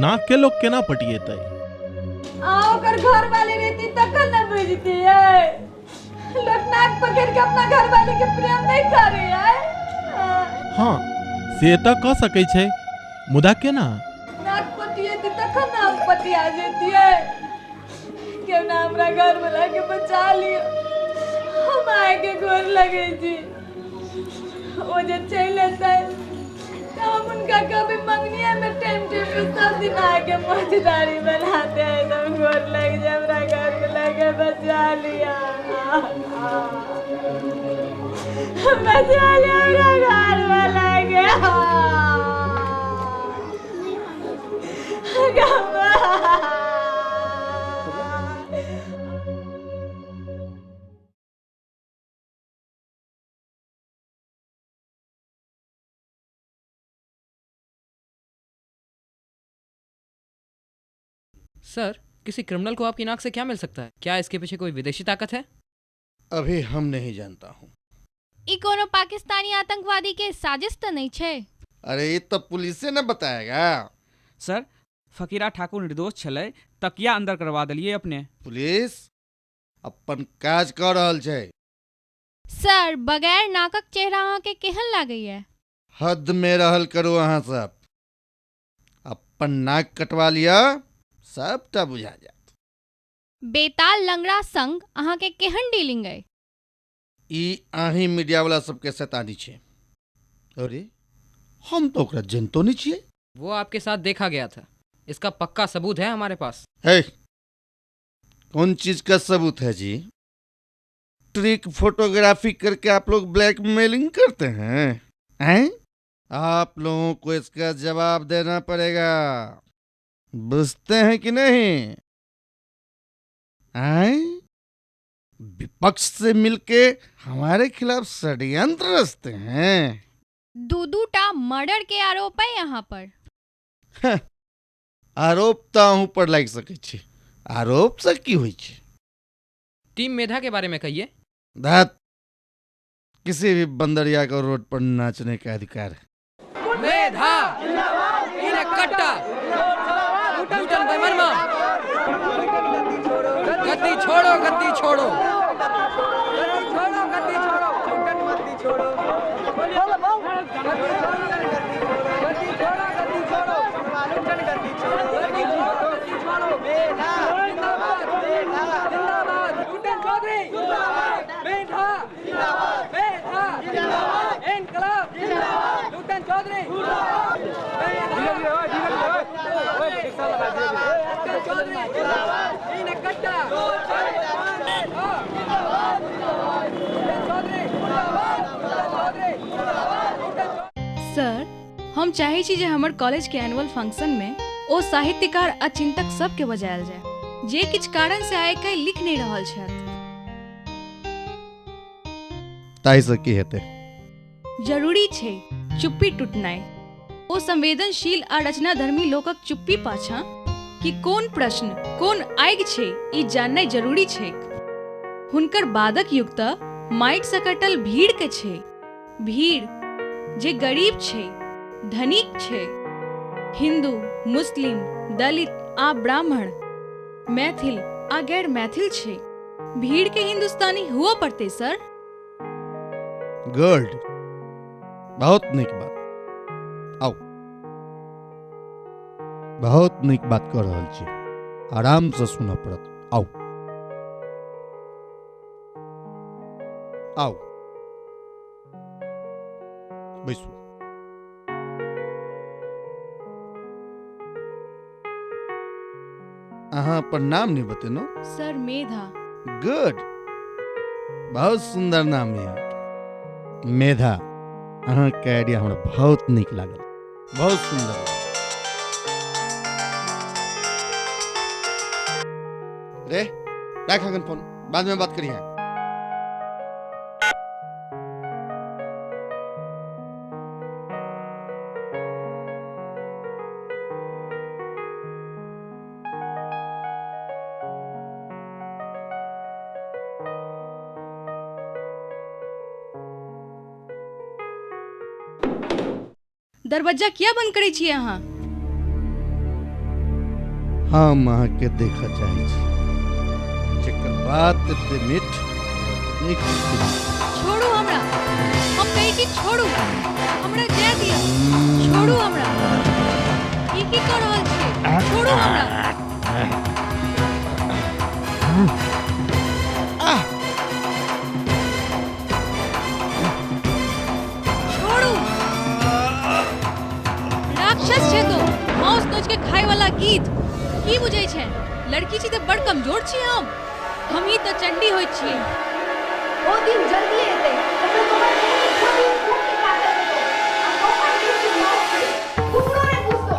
Speaker 18: नाक के लोग केना पटिएतै?
Speaker 7: आ ओकर घर वाली रहती तखन न बुझतियै। लोग नाक पकड़ के अपना घर वाली के प्रेम नहीं करे है।
Speaker 18: हाँ से तऽ कऽ सकै छै, मुदा केना?
Speaker 7: नाक पटिएती तखन न हम पटिया जैतियै। क्यों ना हमरा घर वाला के बचा लियो, हम आके गोर लगे छी। ओ जे चलि एतै तो हम उनका कभी मंगनिया में टाइम टाइम पे सब दिन आके मौजदारी बनाते हैं। तो गोर लग जाए, हमरा घर वाला के बचा लिया, बचा लिया हमरा घर वाला के।
Speaker 17: सर, किसी क्रिमिनल को आपकी नाक से क्या मिल सकता है? क्या इसके पीछे कोई विदेशी ताकत है?
Speaker 13: अभी हम नहीं जानता हूँ।
Speaker 10: ई कोनो पाकिस्तानी आतंकवादी के साजिश तो नहीं छे?
Speaker 13: अरे ये तो पुलिस ने बताएगा।
Speaker 23: सर, फकीरा ठाकुर निर्दोष छलै, तकिया अंदर करवा देलिए अपने।
Speaker 13: पुलिस अपन काज कर रहल छै।
Speaker 10: सर, बगैर नाकक चेहरा अहाँ के केहन लागैया?
Speaker 13: हद में रहल करू अहाँ सब। अपन नाक कटवा लिया, सबटा बुझा जायत।
Speaker 10: बेताल लंगड़ा संग अहाँ के केहन डीलिंग है?
Speaker 13: ई अहीं मीडिया वाला सबके शैतानी छे। अरे हम तो ओकरा जनतो नहीं छियै।
Speaker 17: वो आपके साथ देखा गया था, इसका पक्का सबूत है हमारे पास।
Speaker 13: है, कौन चीज का सबूत है जी? ट्रिक फोटोग्राफी करके आप लोग ब्लैकमेलिंग करते हैं, हैं? आप लोगों को इसका जवाब देना पड़ेगा, बुझते हैं कि नहीं? हैं? विपक्ष से मिलके हमारे खिलाफ षड्यंत्र रचते हैं।
Speaker 10: दू-दू टा मर्डर के आरोप है यहाँ पर।
Speaker 13: आरोप तऽ अहूँ पर लागि सकै छै। आरोप से की होइ छै?
Speaker 17: टीम मेधा के बारे में कहिए।
Speaker 13: धत, किसी भी बंदरिया को रोड पर नाचने का अधिकार है।
Speaker 17: मेधा कट्टा लूटन बेमनमा, गद्दी छोड़ो, गद्दी छोड़ो, गद्दी छोड़ो, गद्दी छोड़ो,
Speaker 7: सर, हम चाहे छी जे हमर कॉलेज के एनुअल फंक्शन में ओ साहित्यकार आ चिंतक सबके बजायल जाय जे किछु कारण से आइ काल्हि लिख नहीं रहल छथि।
Speaker 13: ताहि से की हेतै?
Speaker 7: जरूरी छै चुप्पी टूटनाइ। ओ संवेदनशील आ रचनाधर्मी लोकक चुप्पी पाछाँ कि कोन प्रश्न कोन आगि छै ई जाननाइ जरूरी छैक। हुनकर बादक युग तऽ माटि सँ कटल भीड़ के छै, भीड़ जे गरीब छै, धनिक छै, हिंदू, मुस्लिम, दलित आ ब्राह्मण, मैथिल आ गैर मैथिल छै। भीड़ के हिंदुस्तानी हुआ पड़ते सर।
Speaker 13: गुड, बहुत नीक बात। आओ, बहुत नीक बात कर रहल छी, आराम से सुनऽ पड़त। आओ आओ बैसू। अहाँ अपन नाम नहीं बतेनो?
Speaker 7: सर मेधा।
Speaker 13: गुड, बहुत सुंदर नाम है मेधा। अहाँ के आइडिया हमरा बहुत नीक लागल, बहुत सुंदर। रे राख अखन फोन, बाद में बात करिए।
Speaker 7: दरवाजा किया बंद करै छियै अहाँ?
Speaker 13: हम अहाँके देखऽ चाहै छी, जेकर बात एते मीठ नीक।
Speaker 7: छोड़ू हमरा, हम कहै छी छोड़ू हमरा, जाय दिअ, छोड़ू हमरा। ई की कऽ रहल छियै? छोड़ू हमरा। छोड़ू, राक्षस छै तो, माउस नोच के खाय वाला गीत। की बुझै छै? लड़की छी तऽ बड़ कमजोर छी हम। हमही तऽ चंडी होइ छियै।
Speaker 22: ओ दिन जल्दी एतै जखन तोहर मुँह के खोपड़ी फूक के काटल जेतौ आ तोहर देश के लोग के कुकरो नै पूछतौ।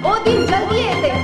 Speaker 22: ओ दिन जल्दी एतै।